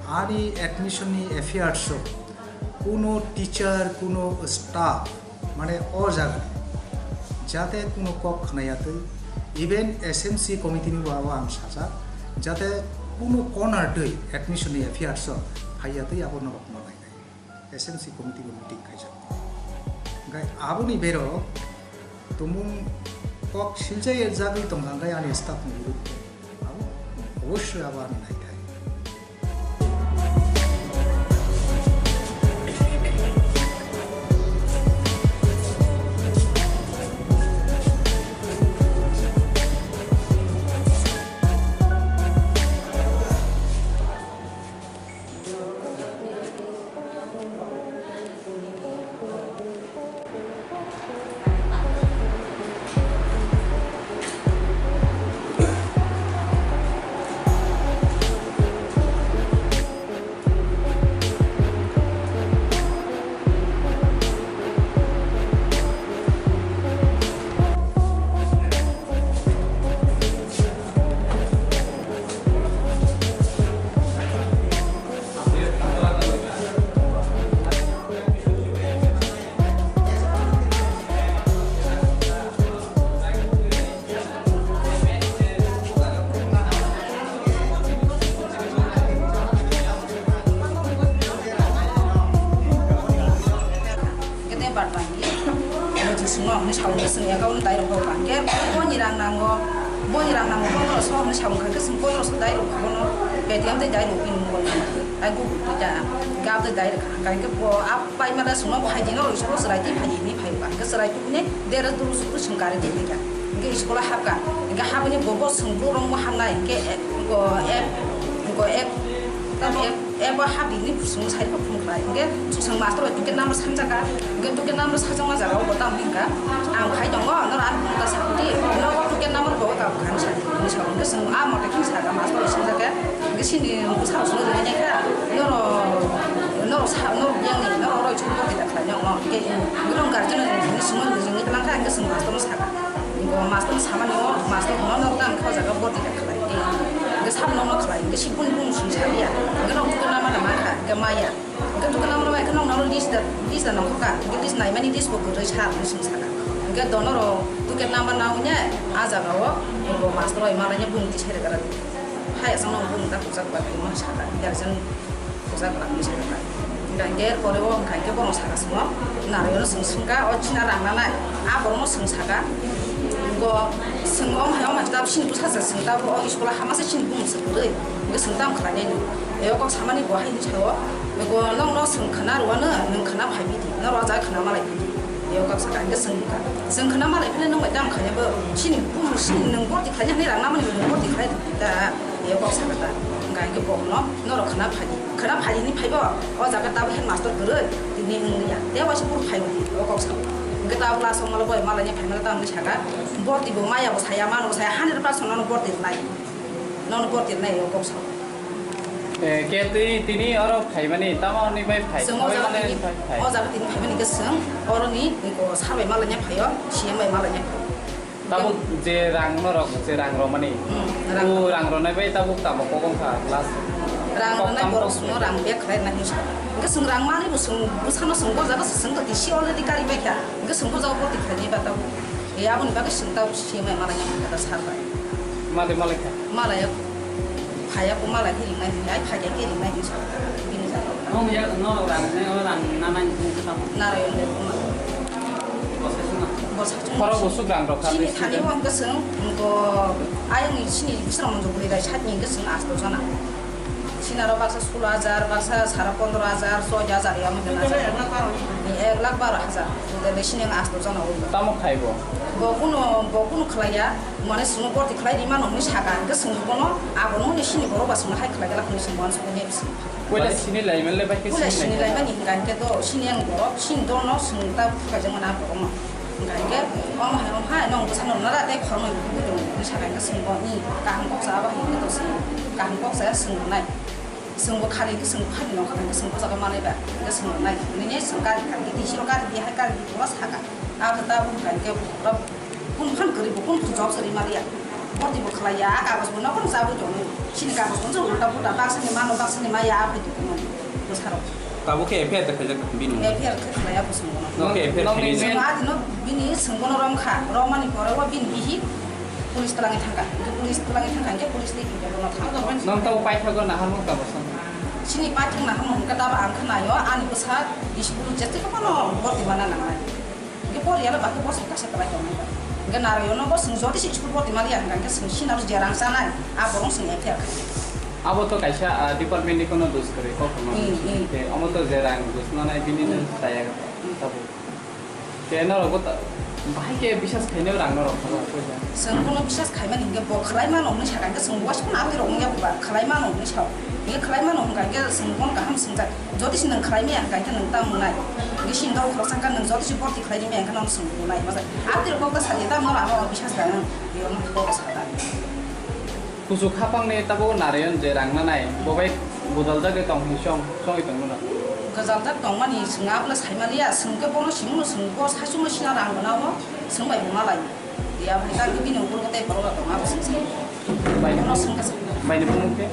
Ani admission ni affairs o kuno teacher, kuno staff, mane o jaga jate kuno kok khna ya twi, even S M C committee ni bo abo ang sajak, jate kuno corner twi admission ni affairs o phai ya twi abo norok ma bai nai. S M C committee bo meeting khaijak. Hwnkhe aboni bero tumung kok silchai jagwi tongkha, hwnkhe ani staff ni biruddhe abo obossoi abo ani naithai. Kete bat bangki, mo jisung no hwnwi sawi swngya, kau no dairok kau bangke, boni rang nango, boni rang nango, pondro so hwnwi sawi kha, khe swng pondro so dairok kha bono, Paytm tei dairok pin mobile number tei, ai Google Pay ta, gab tei dairok kha, kai khe bo a pai mala swngno phai di no, roi soro chwrai tei phai di hinwi phai ba, khe chwrai tubuni dera duru suru swng kari di hinwi kha, hwnkhe school o hapkha, hwnkhe habani bo bo swng brouh rok bo hamnai, hwnkhe, eh, hwnkhe, eh, hwnkhe, eh, tamo, eh, Ebo habini bwskango side o phone khlai. Hwnkhe chwng master bai ticket number sanjak kha. Hwnkhe ticket number sajakma jaga o bo tamo hwn kha. Ang phai tongo, norok ani phone ta sa di. Nogo ticket number bo ta kha sa di. Hwnkhe chwng a mote khe sa kha master bai sanjak khe. Hwnkhe sini bwsa rok sini rinai kha. Norok, norok sa, norok yang ni, norok roi chukbo kita khlai nang no. Hwnkhe norok guardian ni simi rinai kha, hwnkhe chwng master no sa kha. Bo master no samani o, master no no tang kha jaga boti da khlai. Hwnkhe sabo no no khlai, hwnkhe siboni bung sung salia. Hwnkhe no ticket number no mankha, hwnkhe maya. Hwnkhe ticket number no mankha, no no list da, list da nangkha. Hwnkhe list naimani list bo kwrwi sa, hwnwi sung saka. Hwnkhe dono ro ticket number na unya, a jaga o, bo master oi malanya bung tisai rega rega. Hai asang no bung da kujak ba, hwnwi saka. Guardian Puja kwlangni saka. Hingkha hingkhe pore o hingkha hingkhe bono saka simo, narwino chwng swngkha, o china rang nanai, a borokno chwng saka. Bo chwng o hai o mai ta sini bwsa se chwng ta, bo o school o hama se sini bumung se kwrwi, hingkhe chwng tamo khlainai ni. E o kok samani bo hai hinwi sao, bo nokno chwng khna rwano, nwng khna phai bidi, noro o jaga khna malai bidi. Eo kok saka hingke chwng nukha. Chwng khna malai phile nwng bai tamo khaina bo. Chini bumung chini nwng borti khlaina hinwi rang namani nwng borti khlai ta. Eo kok saka ta. Hingka hingke bo no norok khna phai di. Khna phai di hinwi phai bo. O jaga tabuk headmaster kwrwi. Tini nwng ya. Te waisa buru phai di. O kok saka. Hingke tabuk last o malo boi malai ni phai mala tamo hinwi saka. Borti bo maya bo saya mano bo saya hundred percent nono borti khlai. Nono borti khlai eo kok saka. Eh, ke twi tini oro phaimani, tamo ni bai phai? Chwng o jaga tini, phai, phai. O jaga tini phaimani ke chwng oroni ko sar bai malaina phaio, C M bai malaina phaio. Tabuk je rang norok, je rang romani. Hmm, rang. O rang ronai bai tabuk tamo kok wngkha last? Rang ronai borok chwngno rang bag khlai rwna hinwi sa. Hwnkhe chwng rang manwi bo chwng bwsano chwng bo jaga se chwng to tisi already kari bai kha. Hwnkhe chwng bo jaga bo tikhlai nai ba tabuk. E aboni bagwi chwng tabuk C M bai malaina phaikha da sar bai. Malai malai kha. Malai phaiya ko malai khe ringnai hinwi, ai phaikha khe ringnai hinwi sa bini jaga. Nong ya, norok rang nai, o rang nanai hinwi khe tamo? Narayan Debbarma. Bo sasuna. Bo sasuna. Khorok usuk rang rok kha. Chini thani o hwnkhe chwng, to ayang ni chini bisra monjo bwrwi bai sat ni hwnkhe chwng asto jona. Chini aro baksa sulo hajar, baksa sara pondro hajar, choi hajar ya hwnkhe na. Ek lakh baro hajar. Total bai chini asto jona o. Tamo khai bo? Bo kuno, bo kuno khlai ya. Mane chwngno borti khlai ri mano hwnwi saka, hwnkhe chwng bono abono hwnwi chini borok ba chwngno hai khlai glak hwnwi chwng bono chwngno nai bisi. Puila sini lai manle bai khe puila sini lai mani hwnkha hwnkhe do chini ang borok chini dolno chwng ta phukhaijak mani a borokno. Hwnkha hwnkhe omo hai omo hai nwng bwsano nara tei khoroknwi buphuru tong hwnwi saka hwnkhe chwng bo ni kaham kok cha abo hai hwnkhe do chwng kaham kok cha chwng rwnai. Chwng bo khari hwnkhe chwng bo khari nokha hwnkhe chwng bo jaga manai ba hwnkhe chwng rwnai hwnwi chwng gari kha hwnkhe tei siro gari di hai gari di tongma saka. Abo ta bo hwnkha hwnkhe borok Kun phan kwrwi bo kun kun job se rima liya. Borti bo khlai ya, a kagoj bo nokon sa bo tongo. Sini kagoj bo jong ulta pulta baksa ni mano baksa ni maya a phai tongmani. Bwsarok. Tabuk khe F I R da khaijak bini. F I R khe khlai ya bo swngo no. No khe F I R nokni khaijak. Swngo a dino bini swngo no rom kha. Rom mani pore o bini bihi police twlangi thangkha. Police twlangi thangkha hwnkhe police ni thangkha bono thang. Nong tabuk paithago naharmung tamo song. Sini paithak naharmung hwnkhe tabuk ang khnayo ani bwsa school jete ko bono borti mana nangnai. Hingke por yalo baki bosong kaisa kwlai tongnai ba. Hingke Narayono bo chwng jodi se school borti maliya hingka hingke chwng sinalo je rang chanai, a borong chwng F I R khai. Abo to kaisa, ah, department ni kono dos kwrwi kok kono. Hmm, hmm. Te omo to je rang dos nanai bini no Hmm. chaya Hmm. tabuk. Te norok bo ta-, bahai khe bisas khainai rang norok kha ba poisa. Chwng bono bisas khaimani hingke bo khlai mano hwnwi sakha hingke chwng bo waisa phano aboni rok wngya ba khlai mano hwnwi sao. Hingke khlai mano hingka hingke chwng bono kaham swngjak. Jodi se nwng khlai maya hwnkha khe nwng ta mwnai. Hingke sini dol khoroksa wngkha nwng jodi se borti khlai rimaya hwnkhe nono swng mwnai. Masa abdi rok kok ta sadia ta mwnai ano bisas da nwng. Yo no kok sa ta. Kuchuk khapang ni tabuk Narayan je rang nanai bo bai gujal jagwi tong hi song songwi tong mano. Gujal jak tong mani swng abla sai maliya swng khe bono simi no swng bo sai sung no sina rang gana o swng bai mwnalai. Ya bai ta bini ukulgo tei borok rok tong abo swng sai. Bai no swng kha. Bai ni bumung khe.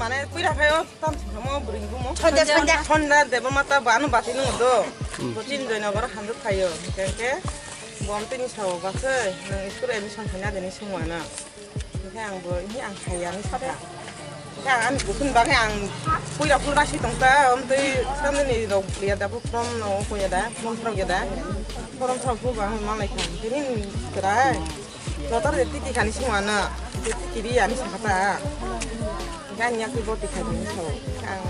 Mane puira khayo tam singamo bring gumo. Thonda, thonda. Thonda Debbarma ta banu bati nung do. Hmm. Bochin Joynagar hamjak khayo. Hingke bom tini sao bakse nang school admission khaina deni sungwana. Hingke ang bo, ini ang khaiyani saka. Hingke ang ani bukhun bagwi ang puira phul rasi tongta, omtwi samjani rok ya da, form no ko ya da, form rok ya da. Form rok bo bang malai kha. Tini krai. Jotor de titi kani sungwana. Titi kiri ani sakata. Hingke ang yakui borti khaiyani sao. Ang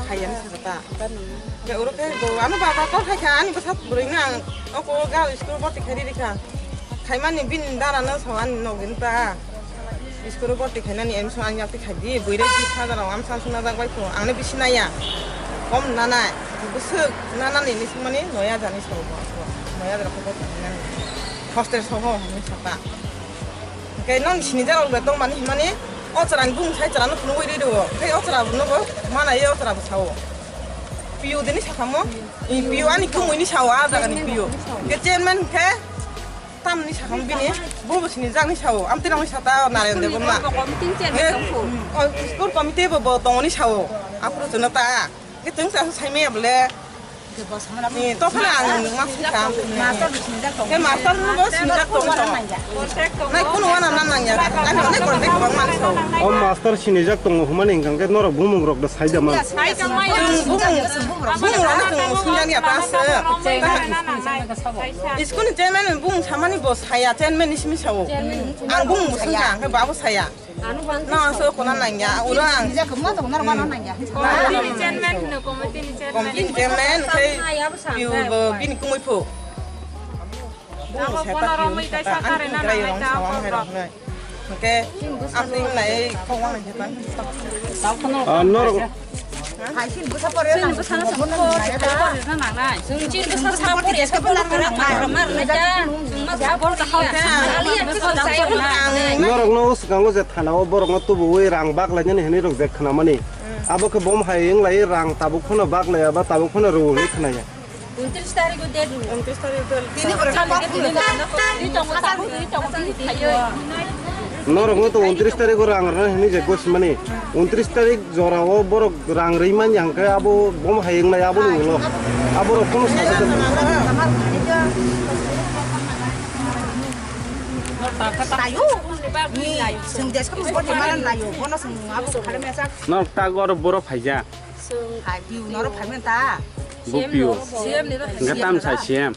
khaiyani sakata. Hingke oro khe bo ano baba kok khaikha ani bwsa bwrwino ang oko gal school borti khairi rikha. Khaimani bini dara no sao ani nogin ta. School borti khainani admission ani yakui khaidi bwrwi di saja rok amsa suna jak bai kho ang no bisi naiya. Kom nanai bwswk nanani ni sungmani noya jani sao bo. Noya jani kho borti khainani. Hostel soho hinwi saka. Hingke nong sini jara ulo tongmani himani o chwrani bumung sai chwrano phunugwi ri rwo. Tei o chwra bo nogo mana ye o chwra bo sao. P O dini sakamo, i P O ani kumui ni sao, a jaga ni P O. Ke chairman ke tam ni sakamo bini, bo bo sini jak ni sao, am tinang ni sata Narayan Debbarma. Committee chairman tong pho. Oh, school committee bo bo tong ni sao, apro jono ta. Ke tong sa sai me able. Ni to pha ang ma sai ka. Master ni sini jak tong. Ke master ni bo sini jak tong. Nai kuno wana nan nang ya. Ani ne kon de ko man sao. O master sini jak tong humani hingkang ke norok bumung rok da sai da man. Ai ka mai. Bumung, bumung rok na tong sini jak ya pas. School ni chairman bumung samani bo saya, chairman ni simi sao. Ang bumung saya, ang ke babo saya. No, so kona nangya, ura ang. Committee ni chairman, no, committee ni chairman. Committee ni chairman, khe piu bo bini kumui phu. Bo sepa piu ni kata, ang krai rong sawang hai rong nai. Oke, ang ting nai khong wang nai sepa. Ah, norok. Norok no swkango je thana o borok no tubuwi rang baklainani hinwi rok je khwnamani. Abo khe bom hai wng lai rang tabuk phano baklaiya ba tabuk phano rw hinwi khwnaya. Untris tarikh o date rw. Untris tarikh o date. Tini borok no kok phunwi. Tini tongo, tabuk tini tongo, tini thaiwi. Norok no to untris tarikh o rang rwna hinwi je gosimani. Untris tarikh jora o borok rang rwi manya hwnkhe abo bom hai wngnai aboni ulo. Aborok phano sajakgwi. Tayo. Ni, chwng desko boti mana nayo. Bono chwng abo khare mesa. Norok ta goro boro phaija. Hai, piu norok phaiman ta. Bo piu. C M ni ro. Hwnkhe tam sai C M.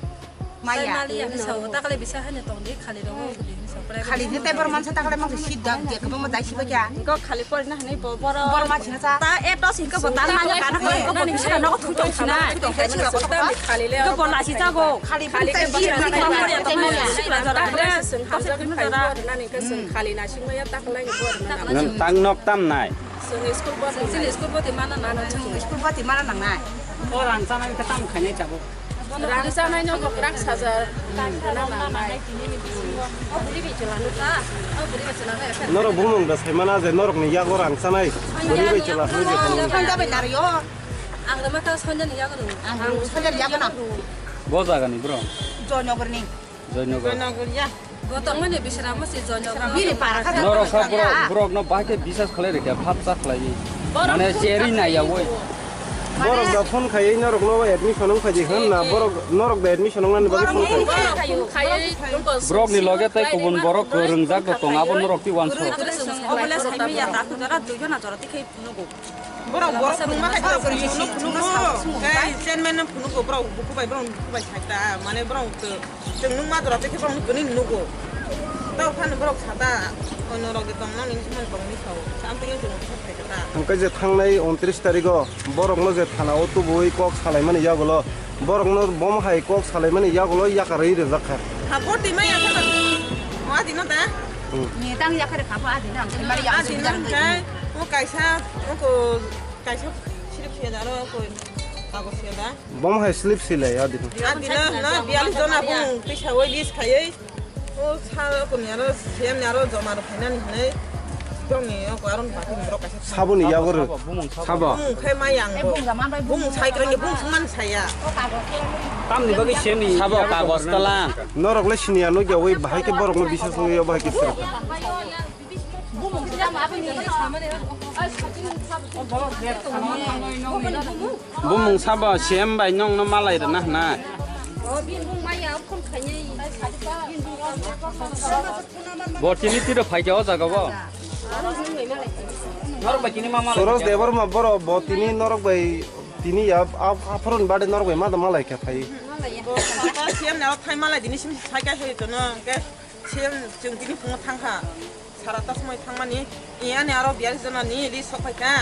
Maya. Maliya ni sao, takle bisa hani tong di, khali ro, khali ni sao. Khali ni tei bor mansa takle mang sit dam je, kebo mo dai siba kya. Ko khali por na hani bo bor. Bor ma china sa. Ta e to sin ko bo tan ma ka na ko ko bisa no ko thu tong sina. Khali le. Ko bo la si ta go. Khali khali ke bo na ni ko ya. Takle sing hamjak ni khai bor na ni ko sing khali na sing maya takle ni bor na. Ngan tang nok tam nai. Chwng school bati, chwng school bati mana nangnai. Chwng school bati mana nangnai. O rang chanai khe tamo khainai chabo. Rang chanai no rang sajar. Norok bumung da sai mana je norok ni yago rang chanai. Buri bai chwla hwnwi je thangwi. Sanja bai nari o. Ang rama ta sanja ni yago rw. Ang sanja ni yago na. Bo jaga ni bro. Joynagar ni. Joynagar. Joynagar ya. Gotong mani bisramo si Joynagar. Bini para kha. Norok kha borok, borok no bahai khe bisas khlai rikha, phap cha khlai. Mane cheri nai ya woi. Borok da phone khai norok no admission wng phai di hwn na, borok norok da admission wng nani bagwi phone khai. Borok ni loge tai kubun borok kwrwngjak tong abo norok ti uansuk. Obole sai mi ya ta jora dui jona jora ti khai nugo. Borok, borok phunukma hai borok phunukma, phunukma. Tei chairman no phunugo, borok buku bai, borok buku bai sai ta, mane borok to, chwng nukma jora tei khe borok nukgwini nugo. Tei phano borok sata, oino rok de tongmani sumani tongni sao, samtwino chwng buku phai kha ta. Hwnkhe je thangnai untris tarigo borokno je thana o tubui kok salaimani yagulo, borokno bom hai kok salaimani yagulo yakarwi rwjak kha. Ha, bo twi manya kha. O adino da? Hmm. Ni tang yakarwi kha bo adino, ang twi mari yang. Adino hwnkhe, o kaisa, o ko, kaisa slip se da ro, o ko kagoj se da. Bom hai slip se lai adino. Adino na bialis jona bung twi sa o list khaiwi. O sa ko ni aro, se ni aro joma ro phainani hinwi. Tongni o ko aro ni bathum borok kaisa. Saboni yago rw. Sabo. Bung khai mai ang bo. Bung sai krang bung sung man saya. Tamni bagwi siyamni sabo kagos kalang. Norok le siniya no gyawi bahai khe borok no bisas wngwi bahai khe sira. Bumung sabo siyam bai nong no malai rwna hwnai. Bo tini tiro phaikha o jaga bo. Norok bai tini ma malai. Soros Debbarma borok bo tini norok bai tini ya ap-, aphurun bade norok bai ma da malai kha phai. Bo kha ta siyam na thai malai dini sim sai kha hoi tono ke siyam chwng tini phungo thang kha. Sara ta somoi thang mani. Iya ni aro bialis jona ni list sok phai kha.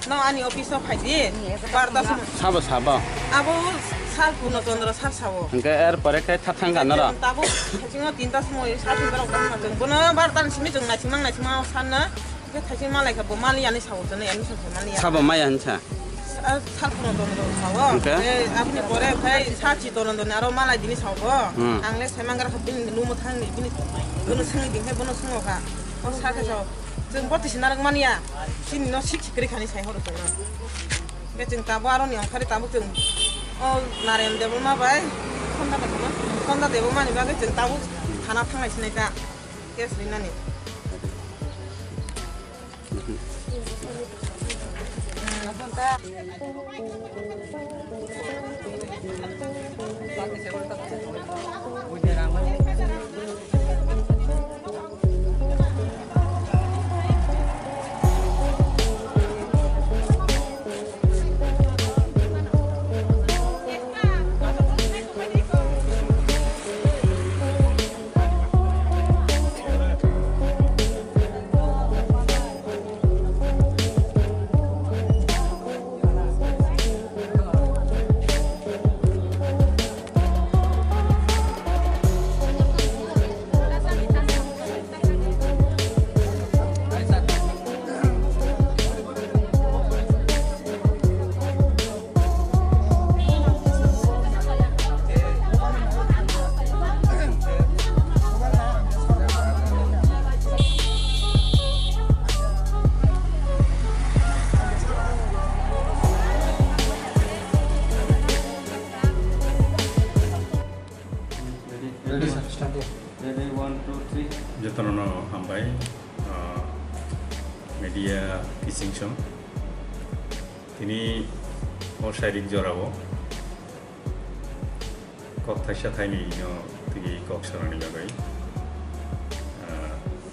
No ani office o phai di. Bar ta somoi. Sabo sabo. Abo sal Purno Chandra sal sabo. Hingke er pore khe tha thang kha noro. Tabo thasingo tinta somoi sal tinta rok tang ma chwng. Bono bar ta ni simi chwng naising mang naising mang san na. Hingke thaising malai kha bo mali ani sabo chwng ani sabo mali ya. Sabo maya hinsa. Sal Purno Chandra sabo. Hingke? Eh, aboni pore khai sal Chitorondon aro malai dini sabo. Hmm. Ang le semang gara kha bini lumo thang ni bini. Bono swngi din khai bono sungo kha. O sal khe sabo. Chwng boti se narwk manya. Chini no sik sikri khani sai horo chwng no. Khe chwng tabuk aroni ongkhari tabuk chwng o Narayan Debbarma bai Sonda Debbarma, Sonda Debbarma ni bagwi chwng tabuk thana thangnai sinai ta case rinani. Ready, sir. Start, yeah. Ready, one, two, three. Jotono no hambai, ah, media kising song. Tini o sairik jorao kok thaisa thaini no tigi kok sanani bagwi, ah,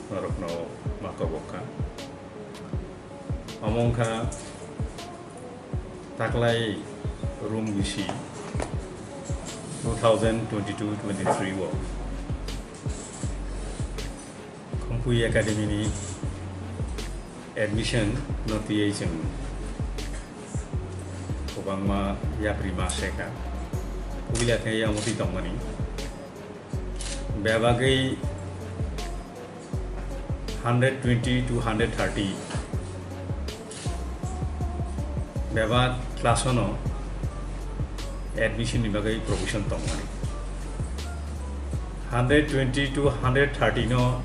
norokno ma kobok kha. Omo wngkha taklai room bisi two thousand twenty-two twenty-three o Khumpui Academy ni admission no twiwi chwng kwbangma yapri ma se kha. Puila khe yamotwi tongmani. Bebagwi hundred twenty to hundred thirty bebak class-o no admission ni bagwi provision tongmani. Hundred twenty to hundred thirty no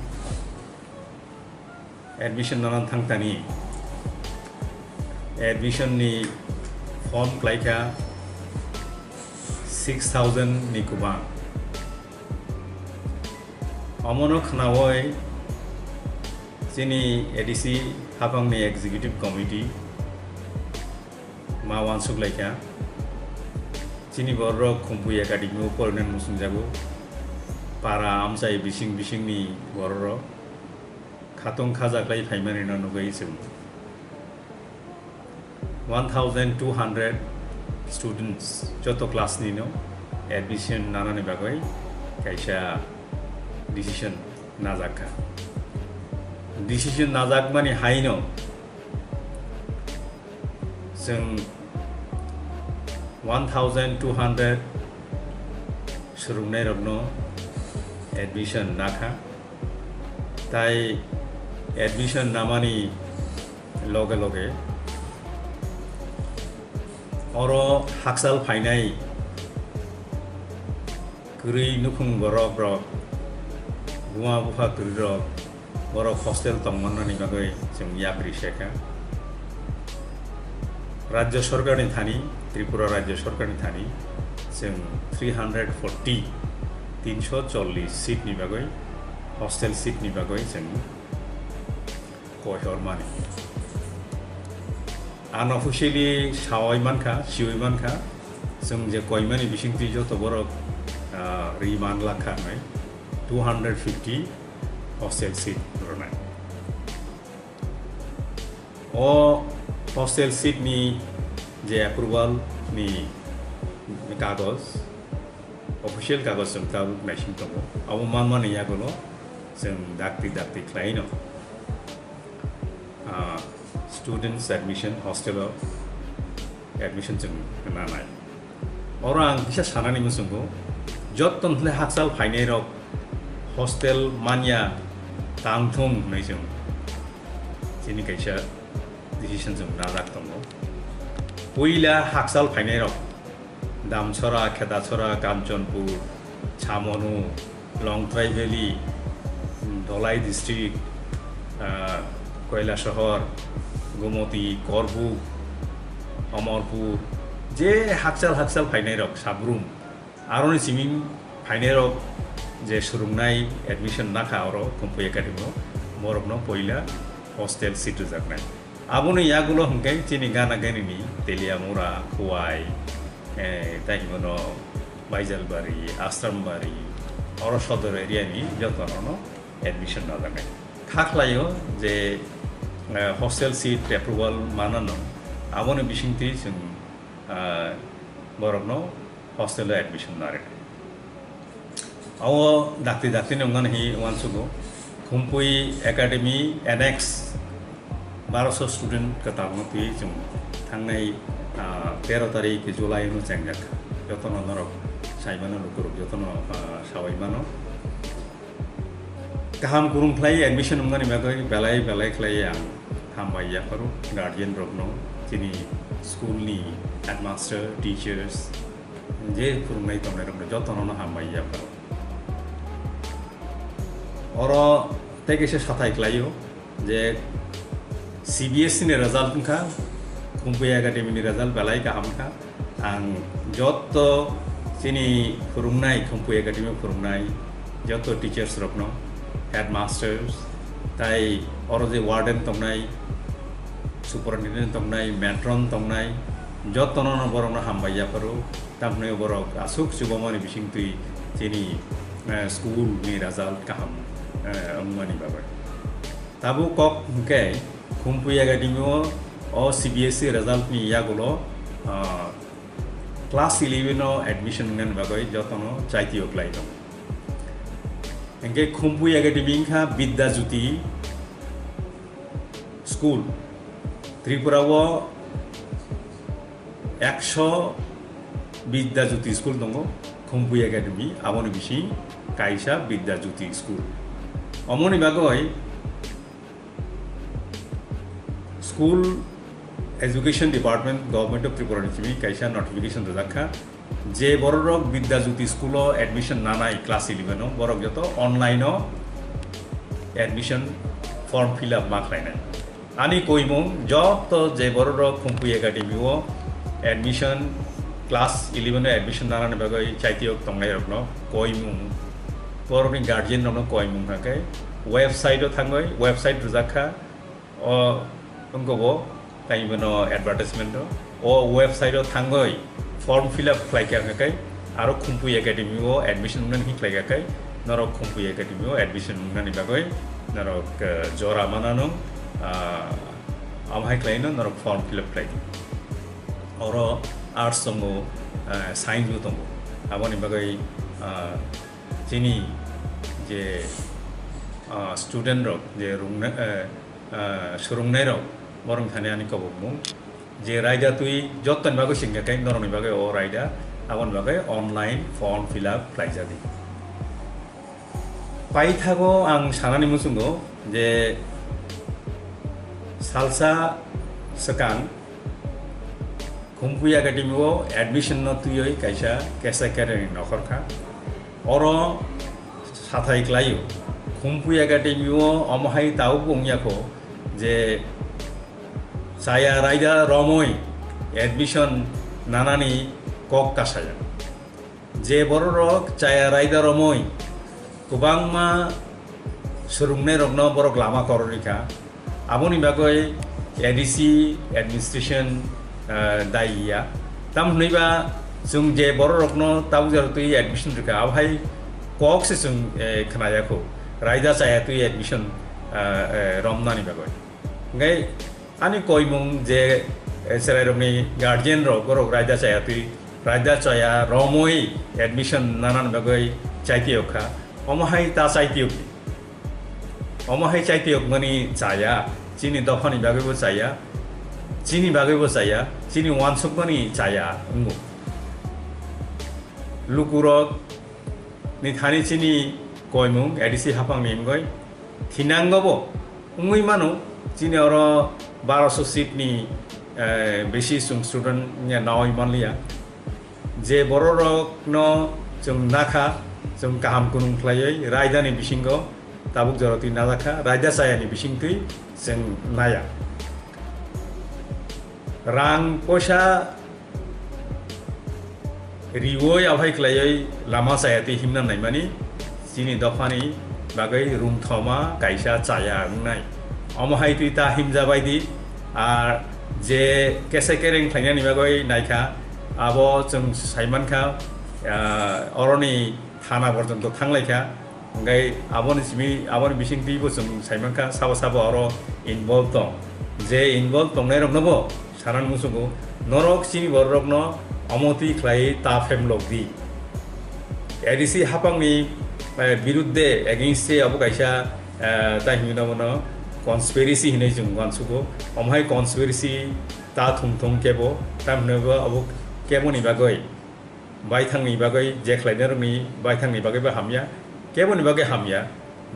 admission nanan thangtani admission ni form klaikha six thousand ni kwbang. Omono khnaui chini A D C haphangni executive committee ma uansuk laikha. Chini bororok Khumpui Academy o porinani muchungjago. Para amchai bising bisingni bororok khatung khajaklai phaimanino nugwi chwng one thousand two hundred students joto class ni no admission nanani bagwi kaisa decision najakha. Decision najakmani haino chwng one thousand two hundred swrwngnairokno admission nakha. Tai admission namani loge loge oro hakchal phainai kwrwi nukhung borok rok, buma bupha kwrwi rok, borok hostel tongmannani bagwi chwng yapri sekha. Rajya Sorkarni thani, Tripura Rajya Sorkarni thani chwng three hundred forty, tinsho chollish seat ni bagwi, hostel seat ni bagwi chwng koihormani. Unofficially sawi mankha, siwi mankha, chwng je koimani bisingtwi joto borok, ah, ri man lakha hwnwi two hundred fifty hostel seat rwnai. O hostel seat ni je approval ni kagoj, official kagoj chwng tabuk naising tongo. Abo manmani yagulo chwng dakti dakti khlaino, ah, students admission, hostel o admission chwng nanai. Oro ang kisa sanani muchungo, jotton hwle hakchal phainai rok hostel manya tangthung hwnwi chwng chini kaisa decision chwng najak tongo. Puila hakchal phainai rok Damchara, Khedacherra, Kanchanpur, Chamonu, Longtrai Valley, Dholai District, ah, Kailasahar, Gomoti, Korbuk, Omorpur, je hakchal hakchal phainairok Sabrum, aroni simi phainairok je swrwngnai admission nakha oro Khumpui Academy o, borokno poila hostel seat rwjaknai. Aboni yagulo hwnkhe chini gana ganini Teliamura, Khowai, eh, tai hwnkheno Baijalbari, Asrambari, oro sodor area ni jotono no admission najaknai. Kha khlaio je, eh, hostel seat approval manano, aboni bisingtwi chwng, ah, borokno hostel o admission narwkha. Abo dakti dakti ni wngmani hi uansugo. Khumpui Academy annex baroso student kwtalno twi chwng thangnai, ah, tero tarik July no chengjak. Jotono norok saimano, lukurok jotono, ah, sawi mano. Kaham kwrwng khlai admission wngmani bagwi belai belai khlai ang hambai yapharo guardian rokno, chini school ni headmaster, teachers, je phwrwngnai tongnai rokno jotono no hambai yapharo. Oro tei kaisa sathai khlaio je C B S E ni result wngkha, Khumpui Academy ni result belai kaham wngkha. Ang joto chini phwrwngnai, Khumpui Academy phwrwngnai joto teachers rokno, headmasters, tai oro je warden tongnai, superintendent tongnai, matron tongnai, jotono no borokno hambai yapharo. Tamhwnwi borok aswk chubamani bisingtwi chini, eh, school ni result kaham, eh, wngmani bagwi. Tabuk kok hwnkhe Khumpui Academy o, o C B S E result ni yagulo, ah, class eleven o admission wngnani bagwi jotono chaitio khlai tongo. Hwnkhe Khumpui Academy wngkha Bidya Jyoti school. Tripura o ekso Bidya Jyoti school tongo, Khumpui Academy, aboni bising kaisa Bidya Jyoti school. Omoni bagwi School Education Department, Government of Tripura ni simi kaisa notification rwjak kha, je bororok Bidya Jyoti school o admission nanai class eleven o, borok joto online o admission form fill up ma khlainai. Ani koimung joto je bororok Khumpui Academy o admission, class eleven o admission nanani bagwi chaitiyok tongnairokno koimung, borokni guardian rokno koimung hwnkhe website o thangwi, website rwjak kha, o wngkha bo tei bono advertisement o, o website o thangwi form fill up khlai kha hwnkhe aro Khumpui Academy o admission wngnani hwnwi khlai kha khe norok Khumpui Academy o admission wngnani bagwi norok, eh, jora mananw, ah, amo hai khlaino norok form fill up khlai di. Oro arts tongo, eh, science bo tongo. Aboni bagwi, ah, chini je, ah, student rok je rungna-, eh, ah, swrwngnairok, borok thani ani kobokmung je raida twi jottoni bagwi singkha khe norokni bagwi o raida, aboni bagwi online form fill up khlaijadi. Paithago ang sanani muchungo je salsa swkang Khumpui Academy o admission no twiwi kaisa kesa kereng nokhor kha. Oro sathai khlaio. Khumpui Academy o omo hai tabuk wngya kho je chaya raida romwi admission nanani kok kasaya. Je bororok chaya raida romwi kwbangma swrwngnairokno borok lama kororwi kha. Aboni bagwi A D C administration, ah, dayi ya. Tam hwnwi ba chwng je bororokno tabuk jora twi admission rwkha, abo hai kok se chwng, eh, khwnaya kho. Raida chaya twi admission, ah, eh, romnani bagwi. Hwnkhe ani koimung je, eh, chwrairokni guardian rok, borok raida chaya twi, raida chaya romwi admission nanani bagwi chaitiyok kha. Omo hai ta chaitiyok di. Omo hai chaitiyokmani chaya, chini dophani bagwibo chaya, chini bagwibo chaya, chini uansukmani chaya wngo. Lukurok ni thani chini koimung A D C haphangni wngwi thinango bo wngwi mano, chini oro baroso seat ni, eh, besi chwng student wngya nawi manliya. Je bororokno chwng nakha, chwng kaham kunung khlaiwi raidani bisingo tabuk jora twi najakha, raida chayani bisingtwi chwng naya. Rang poisa riwoi abohai khlaioi lama chaya twi himna naimani chini dophani bagwi rungthoma kaisa chaya wngnai. Omo hai twi ta himjabai di, ar je kese kereng khlainani bagwi naikha, abo chwng saimankha, ah, oroni thana porjonto thanglaikha. Hwnkhe aboni simi, aboni bisingtwibo chwng saimankha, sabo sabo oro involve tong. Je involve tongnairoknobo sanani muchungo, norok chini bororokno omo twi khlaiwi ta phemlok di. A D C hapangni, eh, birudde, against se abo kaisa, eh, ta hinwi nabo no conspiracy hinwi chwng uansugo. Omo hai conspiracy ta thung thung kebo, ta hinwi bo abo keboni bagwi. Baithangni bagwi, je khlainarokni baithangni bagwibo hamya, keboni bagwi hamya,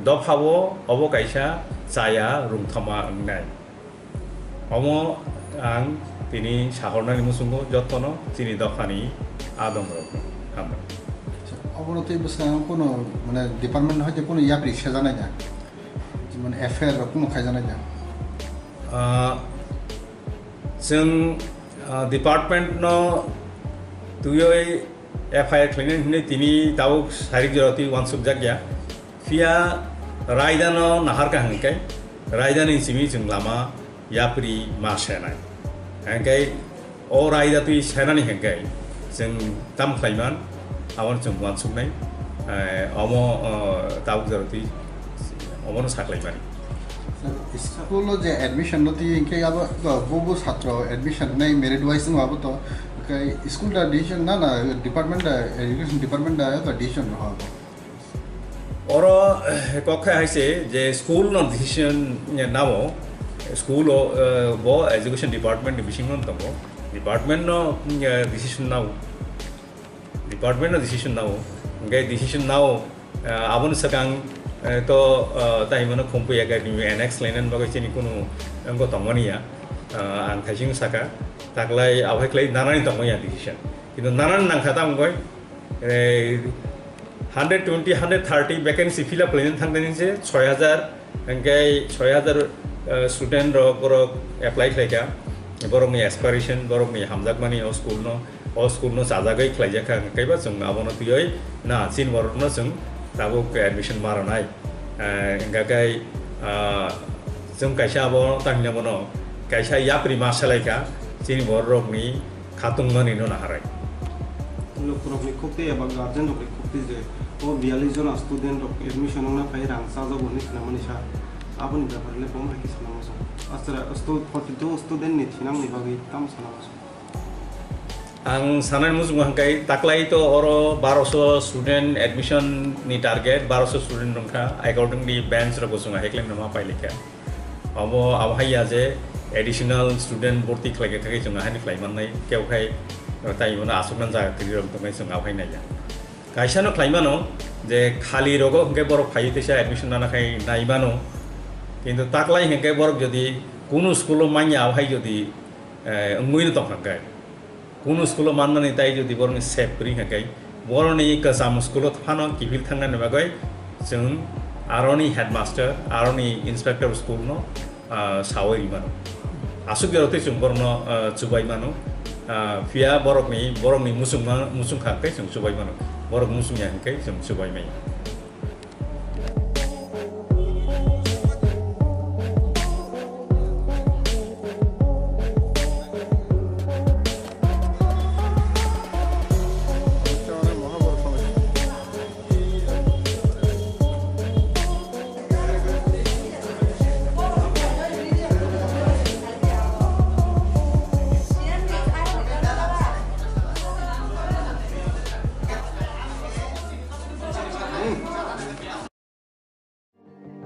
dophao obo kaisa chaya rungthoma wngnai. Omo ang tini sahornani muchungo jotono chini dophani adongrokno hambai. Obono tei bwskango kuno, mane, department hoite kuno yapri sejanai da? Jemon F I R rok kuno khaijanai da? Ah, Chwng, ah, department no twiwi F I R khlainani hwnwi tini tabuk sarik jora twi uansukjak ya. Phiya raida no nahar kha hwnwi khe, raida ni simi chwng lama yapri ma senai. Hwnkhe o raida twi senani hwnkhe chwng tam khlaiman, abono chwng uansuknai, eh, omo, eh, tabuk jora twi omono saklaimani. School o je admission no twi hwnkhe abo to bubu satro admission nai merit wise wng abo to, hwnkhe school da decision na, na department da, education department da to decision no abo? Oro, eh, kok khe hai se je school no decision nao, school o, eh, bo education department ni bisingo tongo, department no, eh, decision nao. Department no decision nao, hwnkhe decision nao, eh, aboni swkang, eh, to, eh, tai hwnmano Khumphwi Academy annex lainani bagwi chini kunu wngwi tongmani ya. Eh, ang thaising saka, taklai abohai khlai nanani tongmani ya decision. Kintu nanani nangkha tamo wngwi, eh, hundred twenty, hundred thirty vacancy fill up lainani thangdani se soi hajar Hwnkhe soi hajar, eh, student rok borok apply khlaikha, borokni aspiration, borokni hamjakmani o school no, o school no chajagwi khlaijakha, hwnkhe ba chwng abono twiwi na chini borokno chwng tabuk admission ma rwnai. Eh, hwnkha khe, ah, chwng kaisa abo tangna bono kaisa yapri ma salaikha chini borok rokni khatungmani no naharai. Lokrokni khukti eba guardian rokni khukti je o biyallis jona student rok admission wngna phai rang chajago hinwi khnamani sa, aboni bepar le bo hai khe sanama sa. Asra stu-, forty two student ni thinangni bagwi tam sanama sa. Ang sanani muchungo hwnkhe taklai to oro baroso student admission ni target, baroso student wngkha, accordingly bench rok bo chwng hai khe ma pailai kha. Abo, abo hai ya je additional student borti khlai kha khe chwng ahai ni khlai mannai, kebo khai tai bono aswk nang jaga kwrwi rok tongnai chwng abo hai nai ya. Kaisa no khlai mano je khali rogo hwnkhe borok phaiwi teisa admission nana khai nai mano, kintu taklai hwnkhe borok jodi kunu school o manya abo hai jodi, eh, wngwi no tong kha khe, Kunu school o manmani tai jodi borokni sep kwrwi kha khe, borokni kwcham school o phano kiphil thangnani bagwi chwng aroni headmaster, aroni inspector school no, ah, sawi rwi mano. Aswk jora twi chwng borokno, ah, chubai mano. Ah, phiya borokni, borokni muchungma, muchung kha khe chwng chubai mano. Borok muchung ya hwn khe chwng chubai maya.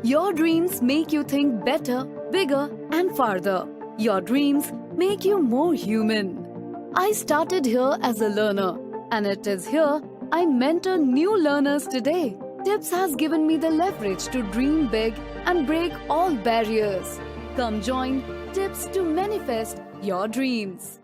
Your dreams make you think better, bigger, and farther. Your dreams make you more human. I started here as a learner, and it is here I mentor new learners today. Tips has given me the leverage to dream big and break all barriers. Come join Tips to manifest your dreams.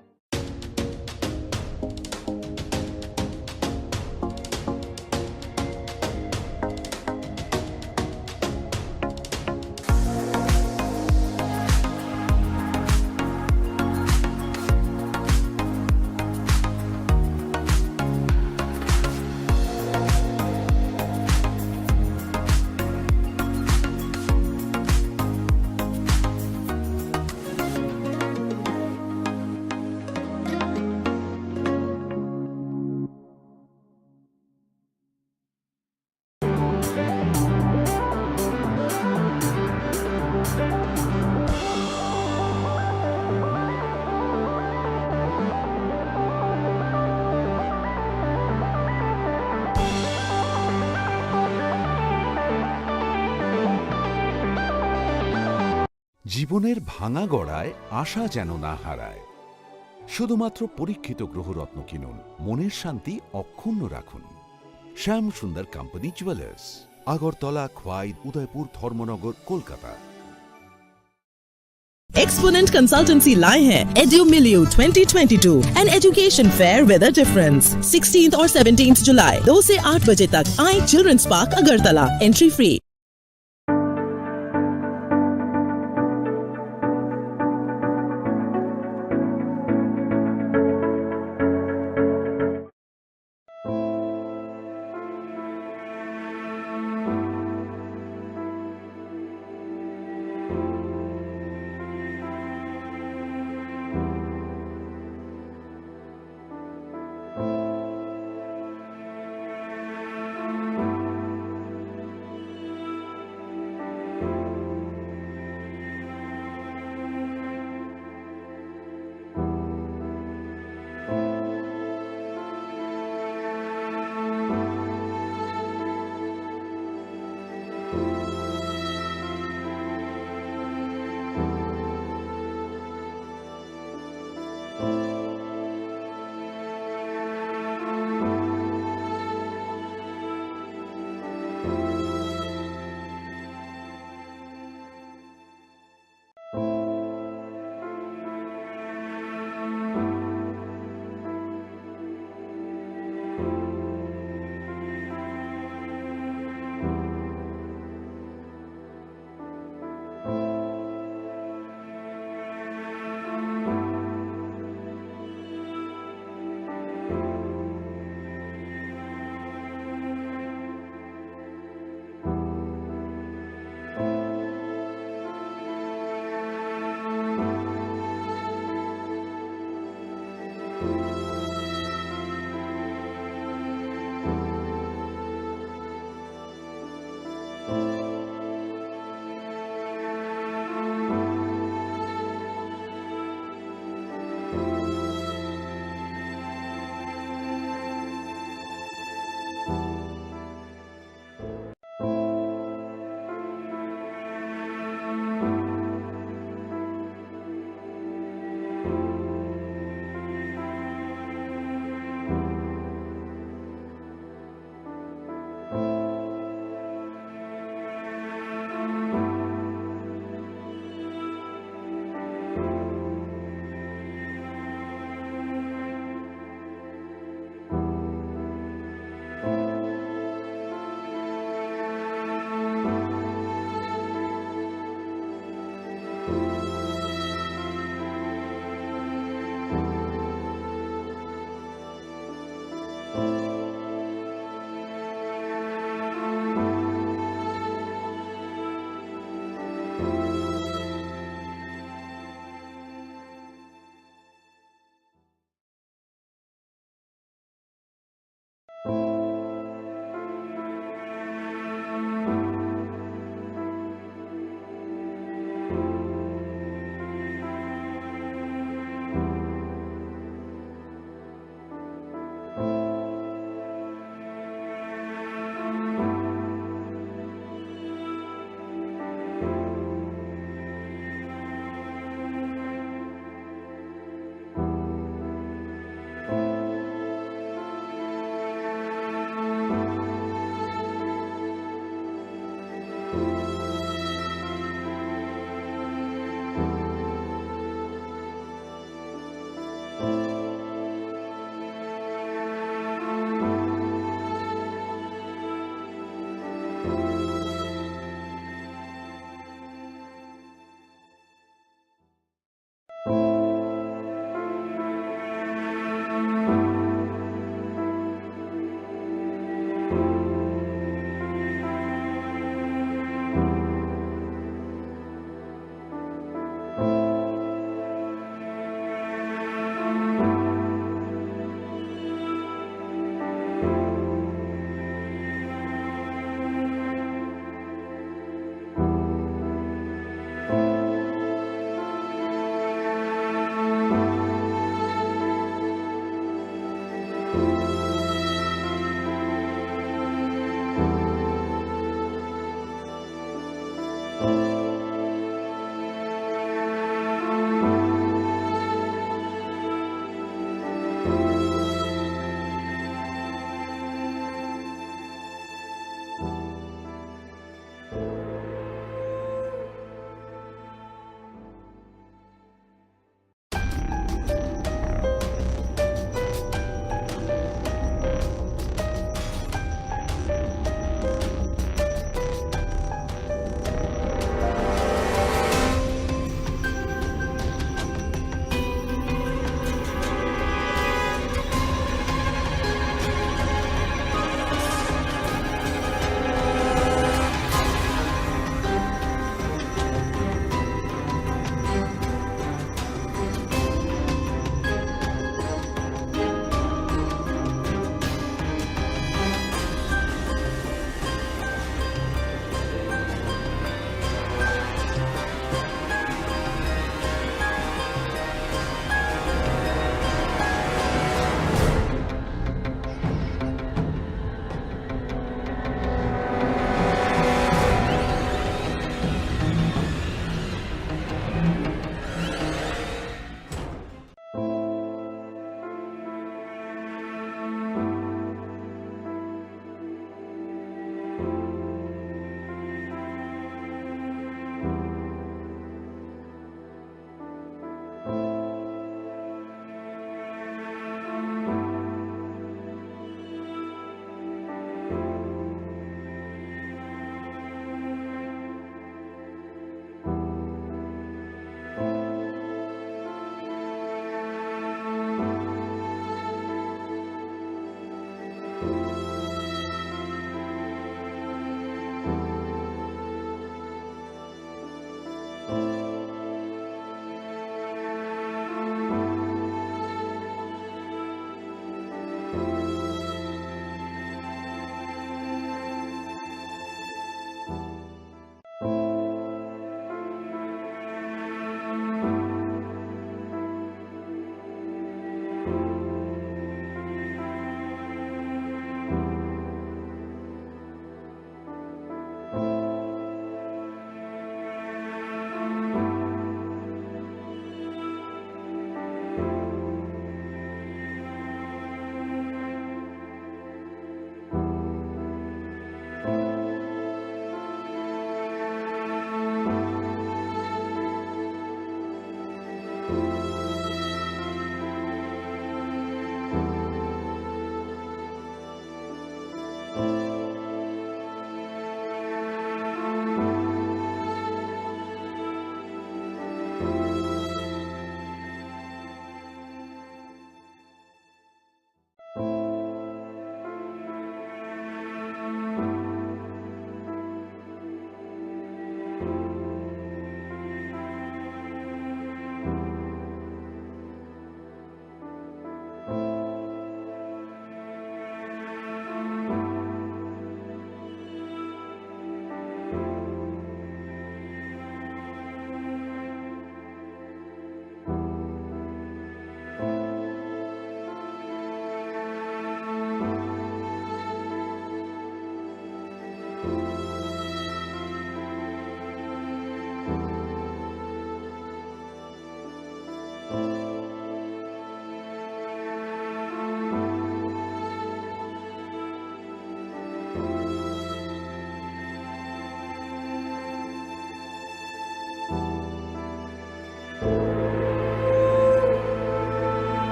জীবনের ভাঙা গড়ায় আশা যেন না হারায়। শুধুমাত্র পরীক্ষিত গ্রহরত্ন কিনুন, মনের শান্তি অক্ষুণ্ণ রাখুন। শ্যাম সুন্দর কোম্পানি জুয়েলার্স, আগরতলা, খোয়াই, উদয়পুর, ধর্মনগর, কলকাতা। Exponent Consultancy लाए हैं Edu Milieu twenty twenty-two, an education fair with a difference। Sixteenth और seventeenth जुलाई, दो से आठ बजे तक आए Children's Park, Agartala. Entry free।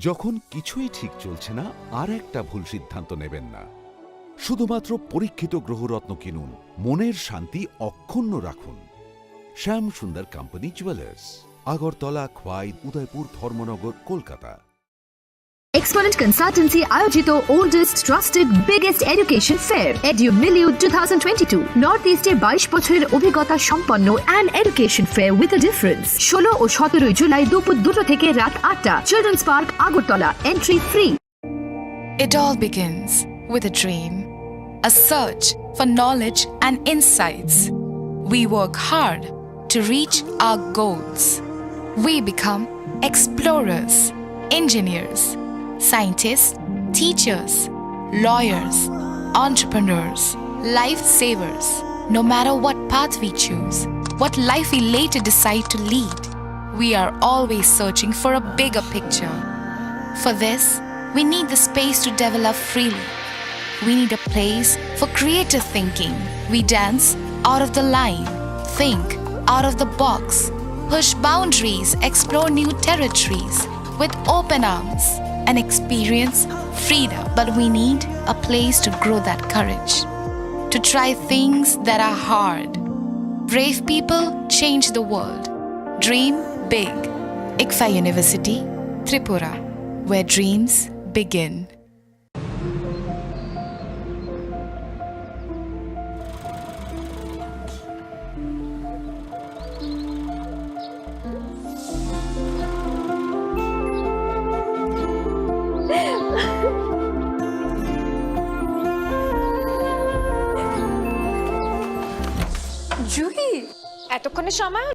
যখন কিছুই ঠিক চলছে না, আর একটা ভুল সিদ্ধান্ত নেবেন না। শুধুমাত্র পরীক্ষিত গ্রহরত্ন কিনুন, মনের শান্তি অক্ষুণ্ণ রাখুন। শ্যাম সুন্দর কোম্পানি জুয়েলার্স, আগরতলা, খোয়াই, উদয়পুর, ধর্মনগর, কলকাতা। Exponent Consultancy আয়োজিত oldest, trusted, biggest education fair, Edu Milieu two thousand twenty-two, North East এ বাইশ বছরের অভিজ্ঞতা সম্পন্ন an education fair with a difference। ষোলো ও সতেরোই জুলাই দুপুর দুটো থেকে রাত আটটা, children's park, Agartala. Entry free. It all begins with a dream, a search for knowledge and insights. We work hard to reach our goals. We become explorers, engineers, scientists, teachers, lawyers, entrepreneurs, lifesavers. No matter what path we choose, what life we later decide to lead, we are always searching for a bigger picture. For this, we need the space to develop freely. We need a place for creative thinking. We dance out of the line, think out of the box, push boundaries, explore new territories with open arms, and experience freedom. But we need a place to grow that courage, to try things that are hard. Brave people change the world. Dream big. ICFAI University, Tripura, where dreams begin. Juhi, এতক্ষণে সময়